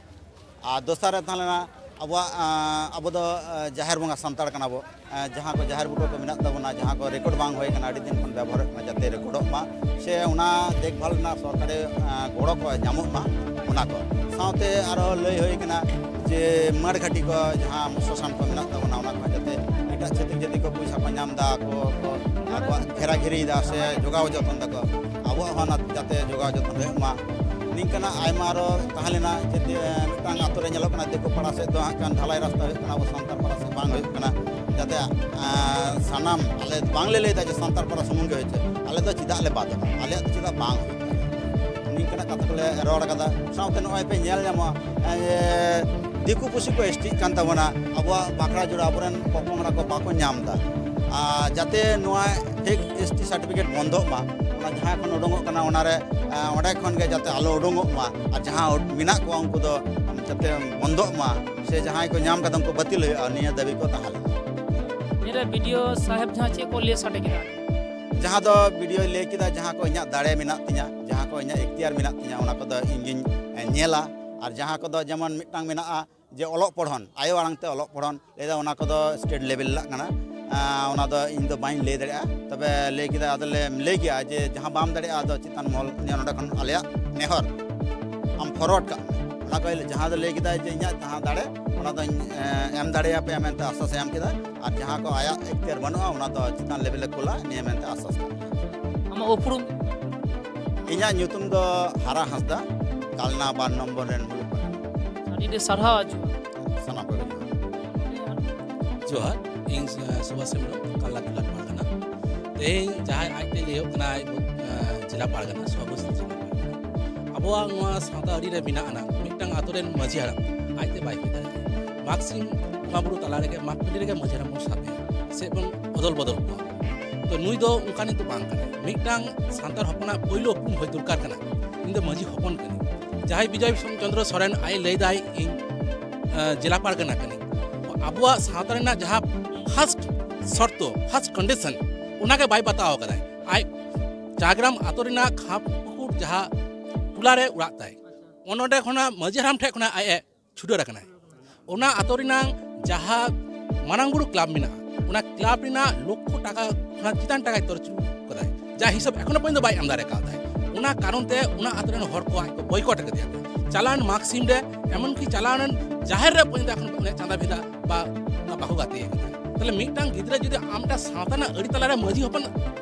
ᱟᱨ ᱫᱚᱥᱟᱨ ᱨᱮ ᱛᱟᱦᱮᱸ ᱞᱮᱱᱟ ᱟᱵᱚᱣᱟᱜ, ᱟᱸ, ᱟᱵᱚ ᱫᱚ, ᱟᱸ, ᱡᱟᱦᱮᱨ ᱵᱚᱸᱜᱟ ᱥᱟᱱᱛᱟᱲ ᱠᱟᱱᱟ ᱵᱚ᱾ ᱟᱸ, ᱡᱟᱦᱟᱸ ᱠᱚ ᱡᱟᱦᱮᱨ ᱵᱩᱴᱟᱹ ᱠᱚ ᱢᱮᱱᱟᱜ ᱛᱟᱵᱚᱱᱟ, ᱡᱟᱦᱟᱸ ᱠᱚ ᱨᱮᱠᱚᱨᱰ ᱵᱟᱝ ᱦᱩᱭ ᱠᱟᱱᱟ, ᱟᱹᱰᱤ ᱫᱤᱱ ᱠᱷᱚᱱ ᱵᱮᱵᱚᱦᱟᱨᱚᱜ ᱠᱟᱱᱟ, ᱡᱟᱛᱮ ᱨᱮᱠᱚᱨᱰᱚᱜ ᱢᱟ, ᱥᱮ ᱚᱱᱟ ᱫᱮᱠᱷᱵᱷᱟᱞ ᱨᱮᱱᱟᱜ ᱥᱚᱨᱠᱟᱨᱤ, ᱟᱸ, ᱜᱚᱲᱚ ᱠᱚ ᱧᱟᱢᱚᱜ ᱢᱟ, ᱚᱱᱟ ᱠᱚ᱾ ᱥᱟᱶᱛᱮ ᱟᱨᱦᱚᱸ ᱞᱟᱹᱭ ᱦᱩᱭ ᱠᱟᱱᱟ ᱡᱮ ᱢᱟᱲ ᱜᱷᱟᱹᱴᱤ ᱠᱚ, ᱡᱟᱦᱟᱸ ᱢᱚᱥᱚᱥᱟᱱ ᱠᱚ ᱢᱮᱱᱟᱜ ᱛᱟᱵᱚᱱᱟ, ᱚᱱᱟ ᱠᱚ ᱡᱟᱛᱮ ᱮᱴᱟᱜ ᱪᱷᱟᱹᱛᱤᱠ ᱡᱟᱹᱛᱤ ᱠᱚ ᱯᱚᱭᱥᱟ ᱠᱚ ᱧᱟᱢ ᱮᱫᱟ, ᱟᱠᱚ ᱠᱚ ᱟᱠᱚᱣᱟᱜ ᱜᱷᱮᱨᱟ ᱜᱷᱮᱨᱤᱭᱮᱫᱟ ᱥᱮ ᱡᱚᱜᱟᱣ ᱡᱚᱛᱚᱱ ᱫᱟᱠᱚ, ᱟᱵᱚ ᱟᱵᱚᱣᱟᱜ ᱦᱚᱸ ᱚᱱᱟ ᱡᱟᱛᱮ ᱡᱚᱜᱟᱣ ᱡᱚᱛᱚᱱ ᱦᱩᱭᱩᱜ ᱢᱟ᱾ ᱱᱤᱝᱠᱟᱱᱟᱜ ᱟᱭᱢᱟ ᱟᱨᱚ ᱛᱟᱦᱮᱸ ᱞᱮᱱᱟ ᱡᱮ, ᱫᱤ-, ᱢᱤᱫᱴᱟᱝ ᱟᱛᱳ ᱨᱮ ᱧᱮᱞᱚᱜ ᱠᱟᱱᱟ, ᱫᱤᱠᱩ ᱯᱟᱲᱟ ᱥᱮᱫ ᱫᱚ ᱦᱟᱸᱜ ᱠᱷᱟᱱ ᱰᱷᱟᱞᱟᱭ ᱨᱟᱥᱛᱟ ᱦᱩᱭᱩᱜ ᱠᱟᱱᱟ, ᱟᱵᱚ ᱥᱟᱱᱛᱟᱲ ᱯᱟᱲᱟ ᱥᱮᱫ ᱵᱟᱝ ᱦᱩᱭᱩᱜ ᱠᱟᱱᱟ᱾ ᱡᱟᱛᱮ, ᱟᱸ, ᱥᱟᱱᱟᱢ, ᱟᱞᱮ ᱵᱟᱝᱞᱮ ᱞᱟᱹᱭᱫᱟ ᱡᱮ ᱥᱟᱱᱛᱟᱲ ᱯᱟᱲᱟ ᱥᱩᱢᱩᱝ ᱜᱮ ᱦᱩᱭᱩᱜ ᱪᱮ, ᱟᱞᱮ ᱫᱚ ᱪᱮᱫᱟᱜ ᱞᱮ ᱵᱟᱫᱚᱜᱼᱟ, ᱟᱞᱮᱭᱟᱜ ᱫᱚ ᱪᱮᱫᱟᱜ ᱵᱟᱝ ᱦᱩᱭᱩᱜ ᱛᱟᱞᱮᱭᱟ? ᱱᱤᱝᱠᱟᱱᱟᱜ ᱠᱟᱛᱷᱟ ᱠᱚᱞᱮ ᱨᱚᱲ ᱠᱟᱫᱟ᱾ ᱥᱟᱶᱛᱮ ᱱᱚᱜᱼᱚᱭ ᱯᱮ ᱧᱮᱞ ᱧᱟᱢᱚᱜᱼᱟ, ᱮᱸ, ᱡᱮ ᱫᱤᱠᱩ ᱯᱩᱥᱤ ᱠᱚ ᱮᱥ ᱴᱤᱜ ᱠᱟᱱ ᱛᱟᱵᱚᱱᱟ, ᱟᱵᱚᱣᱟᱜ ᱵᱟᱠᱷᱨᱟ ᱡᱳᱲᱟ ᱟᱵᱚᱨᱮᱱ ᱯᱚᱯᱚᱝᱲᱟ ᱠᱚ ᱵᱟᱠᱚ ᱧᱟᱢ ᱮᱫᱟ᱾ ᱟᱨ ᱡᱟᱛᱮ ᱱᱚᱣᱟ ᱯᱷᱮᱠ ᱮᱥ ᱴᱤ ᱥᱟᱨᱴᱤᱯᱷᱤᱠᱮᱴ ᱵᱚᱱᱫᱚᱜ ᱢᱟ, ᱚᱱᱟ ᱡᱟᱦᱟᱸ ᱠᱷᱚᱱ ᱩᱰᱩᱝᱚᱜ ᱠᱟᱱᱟ ᱚᱱᱟᱨᱮ, ᱮᱸ, ᱚᱸᱰᱮ ᱠᱷᱚᱱ ᱜᱮ ᱡᱟᱛᱮ ᱟᱞᱚ ᱩᱰᱩᱝᱚᱜ ᱢᱟ, ᱟᱨ ᱡᱟᱦᱟᱸ ᱢᱮᱱᱟᱜ ᱠᱚᱣᱟ ᱩᱱᱠᱩ ᱫᱚ ᱡᱟᱛᱮ ᱵᱚᱱᱫᱚᱜ ᱢᱟ, ᱥᱮ ᱡᱟᱦᱟᱸᱭ ᱠᱚ ᱧᱟᱢ ᱠᱟᱫᱟ ᱩᱱᱠᱩ ᱵᱟᱹᱛᱤᱞ ᱦᱩᱭᱩᱜᱼᱟ, ᱱᱤᱭᱟᱹ ᱫᱟᱹᱵᱤ ᱠᱚ ᱛᱟᱦᱮᱸ ᱞᱮᱱᱟ᱾ ᱱᱤᱭᱟᱹᱨᱮ ᱵᱤ ᱰᱤ ᱳ ᱥᱟᱦᱮᱵᱽ ᱡᱟᱦᱟᱸ ᱪᱮᱫ ᱠᱚ ᱞᱟᱹᱭ ᱥᱟᱰᱮ ᱠᱮᱫᱟ? ᱡᱟᱦᱟᱸ ᱫᱚ ᱵᱤ ᱰᱤ ᱳᱭ ᱞᱟᱹᱭ ᱠᱮᱫᱟ, ᱡᱟᱦᱟᱸ ᱠᱚ ᱤᱧᱟᱹᱜ ᱫᱟᱲᱮ ᱢᱮᱱᱟᱜ ᱛᱤᱧᱟ, ᱡᱟᱦᱟᱸ ᱠᱚ ᱤᱧᱟᱹᱜ ᱮᱠᱛᱤᱭᱟᱨ ᱢᱮᱱᱟᱜ ᱛᱤᱧᱟ, ᱚᱱᱟ ᱠᱚᱫᱚ ᱤᱧ ᱜᱤᱧ, ᱮ, ᱧᱮᱞᱟ᱾ ᱟᱨ ᱡᱟᱦᱟᱸ ᱠᱚᱫᱚ ᱡᱮᱢᱚᱱ ᱢᱤᱫᱴᱟᱝ ᱢᱮᱱᱟᱜᱼᱟ ᱡᱮ ᱚᱞᱚᱜ ᱯᱚᱲᱦᱚᱱ, ᱟᱭᱳ ᱟᱲᱟᱝ ᱛᱮ ᱚᱞᱚᱜ ᱯᱚᱲᱦᱚᱱ, ᱞᱟᱹᱭᱫᱟ ᱚᱱᱟ ᱠᱚᱫᱚ ᱥᱴᱮᱴ ᱞᱮᱵᱮᱞ ᱨᱮᱱᱟᱜ ᱠᱟᱱᱟ᱾ ᱟᱸ, ᱚᱱᱟ ᱫᱚ ᱤᱧ ᱫᱚ ᱵᱟᱹᱧ ᱞᱟᱹᱭ ᱫᱟᱲᱮᱭᱟᱜᱼᱟ᱾ ᱛᱚᱵᱮ ᱞᱟᱹᱭ ᱠᱮᱫᱟ, ᱟᱫᱚᱞᱮ ᱞᱟᱹᱭ ᱜᱮᱭᱟ ᱡᱮ ᱡᱟᱦᱟᱸ ᱵᱟᱢ ᱫᱟᱲᱮᱭᱟᱜᱼᱟ, ᱟᱫᱚ ᱪᱮᱛᱟᱱ ᱢᱚᱦᱚᱞ ᱱᱤᱭᱟᱹ ᱱᱚᱰᱮ ᱠᱷᱚᱱ ᱟᱞᱮᱭᱟᱜ ᱱᱮᱦᱚᱨ ᱟᱢ ᱯᱷᱚᱨᱣᱟᱨᱰ ᱠᱟᱜ ᱢᱮ᱾ ᱚᱱᱟ ᱠᱚ ᱡᱟᱦᱟᱸ ᱫᱚ ᱞᱟᱹᱭ ᱠᱮᱫᱟ ᱡᱮ ᱤᱧᱟᱹᱜ ᱡᱟᱦᱟᱸ ᱫᱟᱲᱮ, ᱚᱱᱟ ᱫᱚᱧ, ᱮᱸ, ᱮᱢ ᱫᱟᱲᱮᱭᱟᱯᱮᱭᱟ ᱢᱮᱱᱛᱮ ᱟᱥᱥᱟᱥ ᱮ ᱮᱢ ᱠᱮᱫᱟ᱾ ᱟᱨ ᱡᱟᱦᱟᱸ ᱠᱚ ᱟᱭᱟᱜ ᱮᱠᱛᱤᱭᱟᱨ ᱵᱟᱹᱱᱩᱜᱼᱟ, ᱚᱱᱟ ᱫᱚ ᱪᱮᱛᱟᱱ ᱞᱮᱵᱮᱞ ᱮ ᱠᱩᱞᱟ, ᱱᱤᱭᱟᱹ ᱢᱮᱱᱛᱮ ᱟᱥᱥᱟᱥ ᱠᱟᱜ ᱢᱮ᱾ ᱟᱢᱟᱜ ᱩᱯᱨᱩᱢ? ᱤᱧᱟᱹᱜ ᱧᱩᱛᱩᱢ ᱫᱚ ᱦᱟᱨᱟ ᱦᱟᱸᱥᱫᱟ, ᱠᱟᱞᱱᱟ ᱵᱟᱨ ᱱᱚᱢᱵᱚᱨ ᱨᱮᱱ ᱦᱩᱭᱩᱜ ᱠᱟᱱᱟ᱾ ᱟᱹᱰᱤ ᱟᱹᱰᱤ ᱥᱟᱨᱦᱟᱣ ᱟᱡᱚ᱾ ᱥᱟᱱᱟᱢ ᱠᱚᱜᱮ ᱡᱚᱦᱟᱨ᱾ ᱡᱚᱦᱟᱨ, ᱤᱧ ᱥᱩᱵᱷᱟᱥ ᱦᱮᱢᱵᱨᱚᱢ, ᱠᱟᱞᱞᱟ ᱴᱚᱞᱟ ᱯᱟᱲᱟ ᱠᱟᱱᱟ᱾ ᱛᱮᱦᱮᱧ ᱡᱟᱦᱟᱸᱭ ᱟᱡᱛᱮ ᱞᱟᱹᱭᱚᱜ ᱠᱟᱱᱟᱭ, ᱟᱸ, ᱡᱮᱞᱟ ᱯᱟᱲᱜᱟᱱᱟ, ᱥᱚᱵᱷᱟᱯᱚᱛᱤ ᱡᱮᱞᱟ ᱯᱟᱲᱜᱟᱱᱟ᱾ ᱟᱵᱚᱣᱟᱜ ᱱᱚᱣᱟ ᱥᱟᱶᱛᱟ ᱟᱹᱨᱤ ᱨᱮ ᱢᱮᱱᱟᱜ ᱟᱱᱟ ᱢᱤᱫᱴᱟᱝ ᱟᱛᱳ ᱨᱮᱱ ᱢᱟᱹᱡᱷᱤ ᱦᱟᱲᱟᱢ ᱟᱡᱛᱮ ᱵᱟᱭ ᱦᱩᱭ ᱫᱟᱲᱮᱭᱟᱜᱼᱟ᱾ ᱢᱟᱜᱽ ᱥᱤᱢ ᱵᱚᱸᱜᱟ ᱵᱩᱨᱩ ᱛᱟᱞᱟ ᱨᱮᱜᱮ, ᱢᱟᱜᱽ ᱠᱩᱞᱦᱤ ᱨᱮᱜᱮ ᱢᱟᱹᱡᱷᱤ ᱦᱟᱲᱟᱢ ᱵᱚᱱ ᱥᱟᱵᱮᱭᱟ, ᱥᱮ ᱵᱚᱱ ᱚᱫᱚᱞ ᱵᱚᱫᱚᱞ ᱠᱚᱣᱟ᱾ ᱛᱚ ᱱᱩᱭ ᱫᱚ ᱚᱱᱠᱟᱱᱤᱡ ᱫᱚ ᱵᱟᱝ ᱠᱟᱱᱟᱭ᱾ ᱢᱤᱫᱴᱟᱝ ᱥᱟᱱᱛᱟᱲ ᱦᱚᱯᱚᱱᱟᱜ ᱯᱳᱭᱞᱳ ᱩᱯᱨᱩᱢ ᱦᱩᱭ ᱫᱚᱨᱠᱟᱨ ᱠᱟᱱᱟ, ᱤᱧ ᱫᱚ ᱢᱟᱹᱡᱷᱤ ᱦᱚᱯᱚᱱ ᱠᱟᱹᱱᱟᱹᱧ᱾ ᱡᱟᱦᱟᱸᱭ ᱵᱤᱡᱚᱭ ᱪᱚᱱᱫᱨᱚ ᱥᱚᱨᱮᱱ ᱟᱡ ᱞᱟᱹᱭᱫᱟᱭ, ᱤᱧ, ᱟᱸ, ᱡᱮᱞᱟ ᱯᱟᱨᱜᱟᱱᱟ ᱠᱟᱹᱱᱟᱹᱧ᱾ ᱟᱵᱚᱣᱟᱜ ᱥᱟᱶᱛᱟ ᱨᱮᱱᱟᱜ ᱡᱟᱦᱟᱸ ᱯᱷᱟᱥᱴ ᱥᱚᱨᱛᱚ, ᱯᱷᱟᱥᱴ ᱠᱚᱱᱰᱤᱥᱚᱱ, ᱚᱱᱟᱜᱮ ᱵᱟᱭ ᱵᱟᱛᱟᱣ ᱠᱟᱫᱟᱭ᱾ ᱟᱡ ᱡᱷᱟᱲᱜᱨᱟᱢ ᱟᱛᱳ ᱨᱮᱱᱟᱜ ᱠᱷᱟᱯ ᱯᱩᱠᱩᱨ ᱡᱟᱦᱟᱸ ᱴᱚᱞᱟ ᱨᱮ ᱚᱲᱟᱜ ᱛᱟᱭ, ᱚᱱ-, ᱚᱸᱰᱮ ᱠᱷᱚᱱᱟᱜ ᱢᱟᱹᱡᱷᱤ ᱦᱟᱲᱟᱢ ᱴᱷᱮᱱ ᱠᱷᱚᱱᱟᱜ ᱟᱡ ᱮ ᱪᱷᱩᱰᱟᱹᱨ ᱟᱠᱟᱱᱟᱭ᱾ ᱚᱱᱟ ᱟᱛᱳ ᱨᱮᱱᱟᱜ ᱡᱟᱦᱟᱸ ᱢᱟᱨᱟᱝ ᱵᱩᱨᱩ ᱠᱞᱟᱵᱽ ᱢᱮᱱᱟᱜᱼᱟ, ᱚᱱᱟ ᱠᱞᱟᱵᱽ ᱨᱮᱱᱟᱜ ᱞᱚᱠᱠᱷᱚ ᱴᱟᱠᱟ ᱠᱷᱚᱱᱟᱜ ᱪᱮᱛᱟᱱ ᱴᱟᱠᱟᱭ ᱛᱚᱨᱡᱩ ᱠᱟᱫᱟᱭ, ᱡᱟ ᱦᱤᱥᱟᱹᱵ ᱮᱠᱷᱚᱱᱳ ᱯᱚᱨᱡᱚᱱᱛᱚ ᱵᱟᱭ ᱮᱢ ᱫᱟᱲᱮ ᱠᱟᱣᱫᱟᱭ᱾ ᱚᱱᱟ ᱠᱟᱨᱚᱱ ᱛᱮ ᱚᱱᱟ ᱟᱛᱳ ᱨᱮᱱ ᱦᱚᱲ ᱠᱚ ᱟᱡ ᱠᱚ ᱵᱚᱭᱠᱚᱴ ᱟᱠᱟᱫᱮᱭᱟ᱾ ᱪᱟᱞᱟᱣᱮᱱ ᱢᱟᱜᱽ ᱥᱤᱢ ᱨᱮ ᱮᱢᱚᱱ ᱠᱤ ᱪᱟᱞᱟᱣᱮᱱ ᱡᱟᱦᱮᱨ ᱨᱮ ᱯᱚᱨᱡᱚᱱᱛᱚ ᱮᱠᱷᱚᱱ ᱩᱱᱤᱭᱟᱜ ᱪᱟᱸᱫᱟ ᱵᱷᱮᱫᱟ ᱵᱟ ᱚᱱᱟ ᱵᱟᱠᱚ ᱜᱟᱛᱮ ᱟᱠᱟᱫᱟ᱾ ᱛᱟᱦᱞᱮ ᱢᱤᱫᱴᱟᱝ ᱜᱤᱫᱽᱨᱟᱹ ᱡᱩᱫᱤ ᱟᱢ ᱢᱤᱫᱴᱟᱝ ᱥᱟᱶᱛᱟ ᱨᱮᱱᱟᱜ ᱟᱹᱨᱤ ᱛᱟᱞᱟᱨᱮ ᱢᱟᱹᱡᱷᱤ ᱦᱚᱯᱚᱱ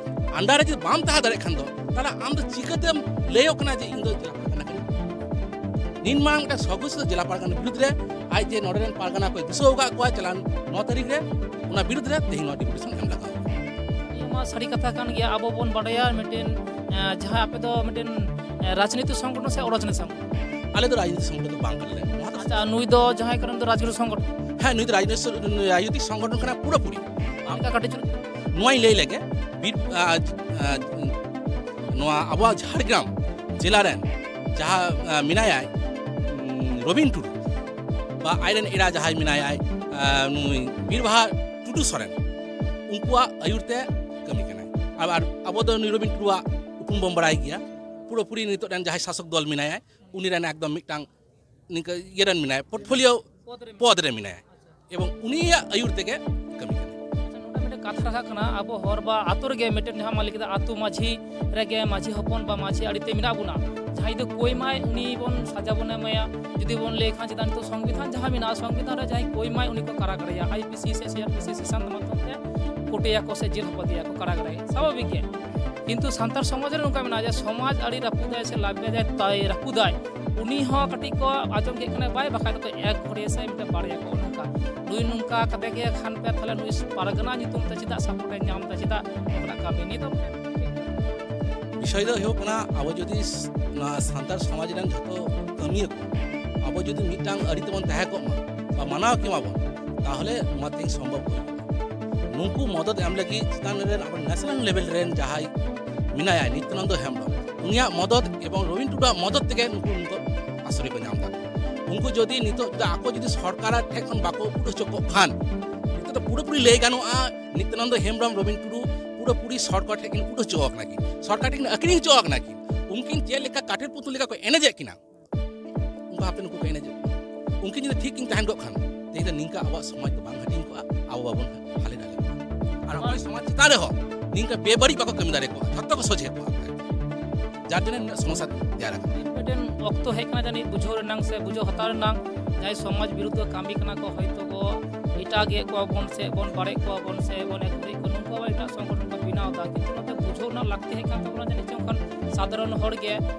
under ᱨᱮ ᱡᱩᱫᱤ ᱵᱟᱢ ᱛᱟᱦᱮᱸ ᱫᱟᱲᱮᱭᱟᱜ ᱠᱷᱟᱱ ᱫᱚ, ᱛᱟᱦᱞᱮ ᱟᱢ ᱫᱚ ᱪᱤᱠᱟᱹᱛᱮᱢ ᱞᱟᱹᱭᱚᱜ ᱠᱟᱱᱟ ᱡᱮ ᱤᱧ ᱫᱚ ᱡᱮᱞᱟ ᱯᱟᱨᱜᱟᱱᱟ ᱠᱟᱹᱱᱟᱹᱧ? ᱱᱤᱱ ᱢᱟᱨᱟᱝ ᱢᱤᱫᱴᱟᱝ ᱥᱚᱜᱚᱥᱤᱛ ᱡᱮᱞᱟ ᱯᱟᱨᱜᱟᱱᱟ ᱵᱤᱨᱩᱫᱽ ᱨᱮ ᱟᱡ ᱡᱮ ᱱᱚᱰᱮ ᱨᱮᱱ ᱯᱟᱨᱜᱟᱱᱟ ᱠᱚᱭ ᱫᱩᱥᱟᱹᱣ ᱟᱠᱟᱫ ᱠᱚᱣᱟ ᱪᱟᱞᱟᱣ ᱱᱚ ᱛᱟᱹᱨᱤᱠᱷ ᱨᱮ, ᱚᱱᱟ ᱵᱤᱨᱩᱫᱽ ᱨᱮ ᱛᱮᱦᱮᱧ ᱱᱚᱣᱟ ᱰᱮᱯᱩᱴᱮᱥᱚᱱ ᱮᱢ ᱞᱟᱜᱟᱣ᱾ ᱱᱤᱭᱟᱹ ᱢᱟ ᱥᱟᱹᱨᱤ ᱠᱟᱛᱷᱟ ᱠᱟᱱ ᱜᱮᱭᱟ᱾ ᱟᱵᱚ ᱵᱚᱱ ᱵᱟᱰᱟᱭᱟ ᱢᱤᱫᱴᱮᱱ, ᱮ, ᱡᱟᱦᱟᱸ ᱟᱯᱮ ᱫᱚ ᱢᱤᱫᱴᱮᱱ, ᱮ, ᱨᱟᱡᱽᱱᱤᱛᱤ ᱥᱚᱝᱜᱚᱴᱷᱚᱱ ᱥᱮ ᱚᱨᱟᱡᱽᱱᱤᱛᱤ ᱥᱚᱝᱜᱚᱴᱷᱚᱱ? ᱟᱞᱮ ᱫᱚ ᱨᱟᱡᱽᱱᱤᱛᱤ ᱥᱚᱝᱜᱚᱴᱷᱚᱱ ᱫᱚ ᱵᱟᱝ ᱠᱟᱱᱟᱞᱮ᱾ ᱱᱚᱣᱟ ᱫᱚ ᱟᱪᱪᱷᱟ, ᱱᱩᱭ ᱫᱚ ᱡᱟᱦᱟᱸᱭ ᱠᱟᱱᱟ ᱩᱱᱤ ᱫᱚ ᱨᱟᱡᱽᱱᱤᱛᱤ ᱥᱚᱝᱜᱚᱴᱷᱚᱱ? ᱦᱮᱸ, ᱱᱩᱭ ᱫᱚ ᱨᱟᱡᱽᱱᱤᱛᱤ ᱥᱚ-, ᱨᱟᱡᱽᱱᱤᱛᱤ ᱥᱚᱝᱜᱚᱴᱷᱚᱱ ᱠᱟᱱᱟ ᱯᱩᱨᱟᱹᱯᱩᱨᱤ᱾ ᱚᱱᱠᱟ ᱠᱟᱹᱴᱤᱡ ᱪᱩᱞᱩᱝ᱾ ᱱᱚᱣᱟᱧ ᱞᱟᱹᱭ ᱞᱮᱜᱮ, ᱵᱤᱨ-, ᱟ, ᱟ, ᱱᱚᱣᱟ ᱟᱵᱚᱣᱟᱜ ᱡᱷᱟᱲᱜᱨᱟᱢ ᱡᱮᱞᱟ ᱨᱮᱱ ᱡᱟᱦᱟᱸ, ᱟ, ᱢᱮᱱᱟᱭᱟᱭ, ᱩᱢ, ᱨᱚᱵᱤᱱ ᱴᱩᱰᱩ, ᱵᱟ ᱟᱡᱨᱮᱱ ᱮᱨᱟ ᱡᱟᱦᱟᱸᱭ ᱢᱮᱱᱟᱭᱟᱭ, ᱟ, ᱱᱩᱭ ᱵᱤᱨᱵᱟᱦᱟ ᱴᱩᱰᱩ ᱥᱚᱨᱮᱱ, ᱩᱱᱠᱩᱣᱟᱜ ᱟᱹᱭᱩᱨ ᱛᱮ ᱠᱟᱹᱢᱤ ᱠᱟᱱᱟᱭ᱾ ᱟᱨ, ᱟᱨ ᱟᱵᱚ ᱫᱚ ᱱᱩᱭ ᱨᱚᱵᱤᱱ ᱴᱩᱰᱩᱣᱟᱜ ᱩᱯᱨᱩᱢ ᱵᱚᱱ ᱵᱟᱲᱟᱭ ᱜᱮᱭᱟ᱾ ᱯᱩᱨᱟᱹᱯᱩᱨᱤ ᱱᱤᱛᱚᱜ ᱨᱮᱱ ᱡᱟᱦᱟᱸᱭ ᱥᱟᱥᱚᱠ ᱫᱚᱞ ᱢᱮᱱᱟᱭᱟ, ᱩᱱᱤ ᱨᱮᱱ ᱮᱠᱫᱚᱢ ᱢᱤᱫᱴᱟᱝ ᱱᱤᱝᱠᱟᱹ ᱤᱭᱟᱹ ᱨᱮᱱ ᱢᱮᱱᱟᱭᱟ, ᱯᱳᱨᱴᱯᱷᱳᱞᱤᱭᱳ ᱯᱚᱫᱽ ᱨᱮ ᱯᱚᱫᱽ ᱨᱮ ᱢᱮᱱᱟᱭᱟ, ᱮᱵᱚᱝ ᱩᱱᱤᱭᱟᱜ ᱟᱹᱭᱩᱨ ᱛᱮᱜᱮ ᱠᱟᱹᱢᱤ ᱠᱟᱱᱟ᱾ ᱟᱪᱪᱷᱟ, ᱱᱚᱰᱮ ᱢᱤᱫᱴᱮᱱ ᱠᱟᱛᱷᱟ ᱨᱟᱠᱟᱵ ᱠᱟᱱᱟ, ᱟᱵᱚ ᱦᱚᱲ ᱵᱟ ᱟᱛᱳ ᱨᱮᱜᱮ ᱢᱤᱫᱴᱮᱱ ᱡᱟᱦᱟᱸ ᱢᱟᱹᱞᱤᱠ ᱫᱚ ᱟᱛᱳ ᱢᱟᱹᱡᱷᱤ ᱨᱮᱜᱮ ᱢᱟᱹᱡᱷᱤ ᱦᱚᱯᱚᱱ ᱵᱟ ᱢᱟᱹᱡᱷᱤ ᱟᱹᱲᱤᱛᱮ ᱢᱮᱱᱟᱜ ᱵᱚᱱᱟ᱾ ᱡᱟᱦᱟᱸᱭ ᱡᱩᱫᱤ ᱠᱚᱭ ᱢᱟᱭ, ᱩᱱᱤ ᱵᱚᱱ ᱥᱟᱡᱟ ᱵᱚᱱ ᱮᱢᱟᱭᱟ᱾ ᱡᱩᱫᱤ ᱵᱚᱱ ᱞᱟᱹᱭ ᱠᱷᱟᱱ, ᱪᱮᱫᱟᱜ ᱱᱤᱛᱚᱜ ᱥᱚᱝᱵᱤᱫᱷᱟᱱ ᱡᱟᱦᱟᱸ ᱢᱮᱱᱟᱜᱼᱟ, ᱥᱚᱝᱵᱤᱫᱷᱟᱱ ᱨᱮ ᱡᱟᱦᱟᱸᱭ ᱠᱚᱭ ᱢᱟᱭ, ᱩᱱᱤ ᱠᱚ ᱠᱟᱨᱟ ᱠᱟᱫᱮᱭᱟ᱾ ᱟᱭ ᱯᱤ ᱥᱤ ᱥᱮ ᱥᱤ ᱟᱨ ᱯᱤ ᱥᱤ ᱥᱮᱥᱟᱱ ᱢᱟᱫᱽᱫᱷᱚᱢ ᱛᱮ ᱠᱩᱴᱮᱭᱟᱠᱚ ᱥᱮ ᱡᱮᱞ ᱦᱚᱯᱚᱫᱮᱭᱟ ᱠᱚ, ᱠᱟᱨᱟ ᱠᱟᱫᱮᱭᱟ, ᱥᱟᱵᱷᱟᱵᱤᱠ ᱜᱮ᱾ ᱠᱤᱱᱛᱩ ᱥᱟᱱᱛᱟᱲ ᱥᱚᱢᱟᱡᱽ ᱨᱮ ᱱᱚᱝᱠᱟ ᱢᱮᱱᱟᱜᱼᱟ ᱡᱮ ᱥᱚᱢᱟᱡᱽ ᱟᱹᱰᱤ ᱨᱟᱹᱯᱩᱫᱟᱭ ᱥᱮ ᱞᱟᱵᱮᱫᱟᱭ, ᱛᱟᱭ ᱨᱟᱹᱯᱩᱫᱟᱭ, ᱩᱱᱤ ᱦᱚᱸ ᱠᱟᱹᱴᱤᱡ ᱠᱚ ᱟᱸᱡᱚᱢ ᱠᱮᱫ ᱠᱷᱟᱱᱮ ᱵᱟᱭ, ᱵᱟᱠᱷᱟᱡ ᱫᱚᱠᱚ ᱮᱠ ᱜᱷᱚᱲᱤᱭᱟ ᱥᱮ ᱢᱤᱫᱴᱮᱱ ᱵᱟᱨᱭᱟ ᱠᱚ ᱱᱚᱝᱠᱟ᱾ ᱱᱩᱭ ᱱᱚᱝᱠᱟ ᱠᱟᱛᱮ ᱜᱮ ᱠᱷᱟᱱ ᱯᱮ ᱛᱟᱦᱞᱮ ᱱᱩᱭ ᱯᱟᱨᱜᱟᱱᱟ ᱧᱩᱛᱩᱢ ᱛᱮ ᱪᱮᱫᱟᱜ ᱥᱟᱯᱳᱨᱴ ᱮ ᱧᱟᱢ ᱮᱫᱟ, ᱪᱮᱫᱟᱜ ᱱᱚᱝᱠᱟᱱᱟᱜ ᱠᱟᱹᱢᱤ? ᱱᱤᱭᱟᱹ ᱫᱚ ᱵᱤᱥᱚᱭ ᱫᱚ ᱦᱩᱭᱩᱜ ᱠᱟᱱᱟ, ᱟᱵᱚ ᱡᱩᱫᱤ ᱥ-, ᱱᱚᱣᱟ ᱥᱟᱱᱛᱟᱲ ᱥᱚᱢᱟᱡᱽ ᱨᱮᱱ ᱡᱷᱚᱛᱚ ᱠᱟᱹᱢᱤᱭᱟᱹ ᱠᱚ ᱟᱵᱚ ᱡᱩᱫᱤ ᱢᱤᱫᱴᱟᱝ ᱟᱹᱨᱤ ᱛᱮᱵᱚᱱ ᱛᱟᱦᱮᱸ ᱠᱚᱜ ᱢᱟ ᱵᱟ ᱢᱟᱱᱟᱣ ᱠᱮᱢᱟ ᱵᱚᱱ, ᱛᱟᱦᱚᱞᱮ ᱱᱚᱣᱟ ᱛᱮᱦᱮᱧ ᱥᱚᱢᱵᱷᱚᱵ ᱦᱩᱭ ᱠᱚᱜᱼᱟ᱾ ᱱᱩᱠᱩ ᱢᱚᱫᱚᱫ ᱮᱢ ᱞᱟᱹᱜᱤᱫ ᱪᱮᱛᱟᱱ ᱨᱮᱱ ᱟᱵᱚ ᱱᱮᱥᱱᱟᱞ ᱞᱮᱵᱮᱞ ᱨᱮᱱ ᱡᱟᱦᱟᱸᱭ ᱢᱮᱱᱟᱭᱟ ᱱᱤᱛᱭᱟᱱᱚᱱᱫᱚ ᱦᱮᱢᱵᱨᱚᱢ, ᱩᱱᱤᱭᱟᱜ ᱢᱚᱫᱚᱫ ᱮᱵᱚᱝ ᱨᱚᱵᱤᱱ ᱴᱩᱰᱩᱣᱟᱜ ᱢᱚᱫᱚᱫ ᱛᱮᱜᱮ ᱱᱩᱠᱩ ᱱᱤᱛᱚᱜ ᱟᱥᱨᱚᱭ ᱠᱚ ᱧᱟᱢ ᱮᱫᱟ᱾ ᱩᱱᱠᱩ ᱡᱩᱫᱤ ᱱᱤᱛᱚᱜ ᱡᱩᱫᱤ ᱟᱠᱚ ᱡᱩᱫᱤ ᱥᱚᱨᱠᱟᱨ ᱴᱷᱮᱱ ᱠᱷᱚᱱ ᱵᱟᱠᱚ ᱩᱰᱩᱠ ᱦᱚᱪᱚ ᱠᱚᱜ ᱠᱷᱟᱱ, ᱱᱤᱛᱚᱜ ᱫᱚ ᱯᱩᱨᱟᱹᱯᱩᱨᱤ ᱞᱟᱹᱭ ᱜᱟᱱᱚᱜᱼᱟ, ᱱᱤᱛᱭᱟᱱᱚᱱᱫᱚ ᱦᱮᱢᱵᱨᱚᱢ, ᱨᱚᱵᱤᱱ ᱴᱩᱰᱩ ᱯᱩᱨᱟᱹᱯᱩᱨᱤ ᱥᱚᱨᱠᱟᱨ ᱴᱷᱮᱱ ᱠᱤᱱ ᱩᱰᱩᱠ ᱦᱚᱪᱚ ᱟᱠᱟᱱᱟ ᱠᱤᱱ, ᱥᱚᱨᱠᱟᱨ ᱴᱷᱮᱱ ᱠᱤᱱ ᱟᱹᱠᱷᱨᱤᱧ ᱦᱚᱪᱚ ᱟᱠᱟᱱᱟ ᱠᱤᱱ᱾ ᱩᱱᱠᱤᱱ ᱪᱮᱫ ᱞᱮᱠᱟ ᱠᱟᱴᱷᱮᱨ ᱯᱩᱛᱩᱞ ᱞᱮᱠᱟ ᱠᱚ ᱮᱱᱮᱡᱮᱫ ᱠᱤᱱᱟ, ᱩᱱᱠᱩ ᱦᱟᱯᱮ ᱱᱩᱠᱩ ᱠᱚ ᱮᱱᱮᱡᱮᱫ ᱠᱚᱣᱟ᱾ ᱩᱱᱠᱤᱱ ᱡᱩᱫᱤ ᱴᱷᱤᱠ ᱠᱤᱱ ᱛᱟᱦᱮᱱ ᱠᱚᱜ ᱠᱷᱟᱱ, ᱛᱮᱦᱮᱧ ᱫᱚ ᱱᱤᱝᱠᱟ ᱟᱵᱚᱣᱟᱜ ᱥᱚᱢᱟᱡᱽ ᱫᱚ ᱵᱟᱝ ᱦᱟᱹᱴᱤᱧ ᱠᱚᱜᱼᱟ, ᱟᱵᱚ ᱵᱟᱵᱚᱱ ᱦᱟᱞᱮ ᱰᱟᱞᱮ ᱠᱚᱜᱼᱟ᱾ ᱟᱨ ᱦᱚᱸᱜᱼᱚᱭ ᱥᱚᱢᱟᱡᱽ ᱪᱮᱛᱟᱱ ᱨᱮᱦᱚᱸ ᱱᱤᱝᱠᱟ ᱵᱮᱵᱟᱹᱲᱤᱡ ᱵᱟᱠᱚ ᱠᱟᱹᱢᱤ ᱫᱟᱲᱮ ᱠᱚᱜᱼᱟ, ᱡᱷᱚᱛᱚ ᱠᱚ ᱥᱚᱡᱷᱮ ᱠᱚᱜᱼᱟ᱾ ᱡᱟᱨ ᱡᱚᱱᱱᱚ ᱱᱩᱱᱟᱹᱜ ᱥᱚᱢᱚᱥᱥᱟ ᱛᱮᱭᱟᱨ ᱟᱠᱟᱱᱟ᱾ ᱢᱤᱫᱴᱮᱱ ᱚᱠᱛᱚ ᱦᱮᱡ ᱠᱟᱱᱟ ᱡᱟᱹᱱᱤᱡ ᱵᱩᱡᱷᱟᱹᱣ ᱨᱮᱱᱟᱝ ᱥᱮ ᱵᱩᱡᱷᱟᱹᱣ ᱦᱟᱛᱟᱣ ᱨᱮᱱᱟᱝ, ᱡᱟᱦᱟᱸᱭ ᱥᱚᱢᱟᱡᱽ ᱵᱤᱨᱩᱫᱷ ᱠᱚ ᱠᱟᱹᱢᱤ ᱠᱟᱱᱟ ᱠᱚ, ᱦᱚᱭᱛᱳ ᱠᱚ ᱢᱤᱫ ᱮᱴᱟᱜᱮᱫ ᱠᱚᱣᱟ ᱵᱚᱱ ᱥᱮ ᱵᱚᱱ ᱵᱟᱲᱮᱫ ᱠᱚᱣᱟ ᱵᱚᱱ ᱥᱮ ᱵᱚᱱ ᱮᱠ ᱠᱚᱣᱟ, ᱱᱚᱝᱠᱟ ᱟᱵᱟᱨ ᱮᱴᱟᱜ ᱥᱚᱝᱜᱚᱴᱷᱚᱱ ᱠᱚ ᱵᱮᱱᱟᱣ ᱮᱫᱟ, ᱠᱤᱱᱛᱩ ᱱᱚᱛᱮ ᱵᱩᱡᱷᱟᱹᱣ ᱨᱮᱱᱟᱜ ᱞᱟᱹᱠᱛᱤ ᱦᱮᱡ ᱠᱟᱱ ᱛᱟᱵᱚᱱᱟ ᱡᱟᱹᱱᱤᱡ ᱪᱚᱝ ᱠᱷᱟᱱ ᱥᱟᱫᱷᱟᱨᱚᱱ ᱦᱚᱲ ᱜᱮ,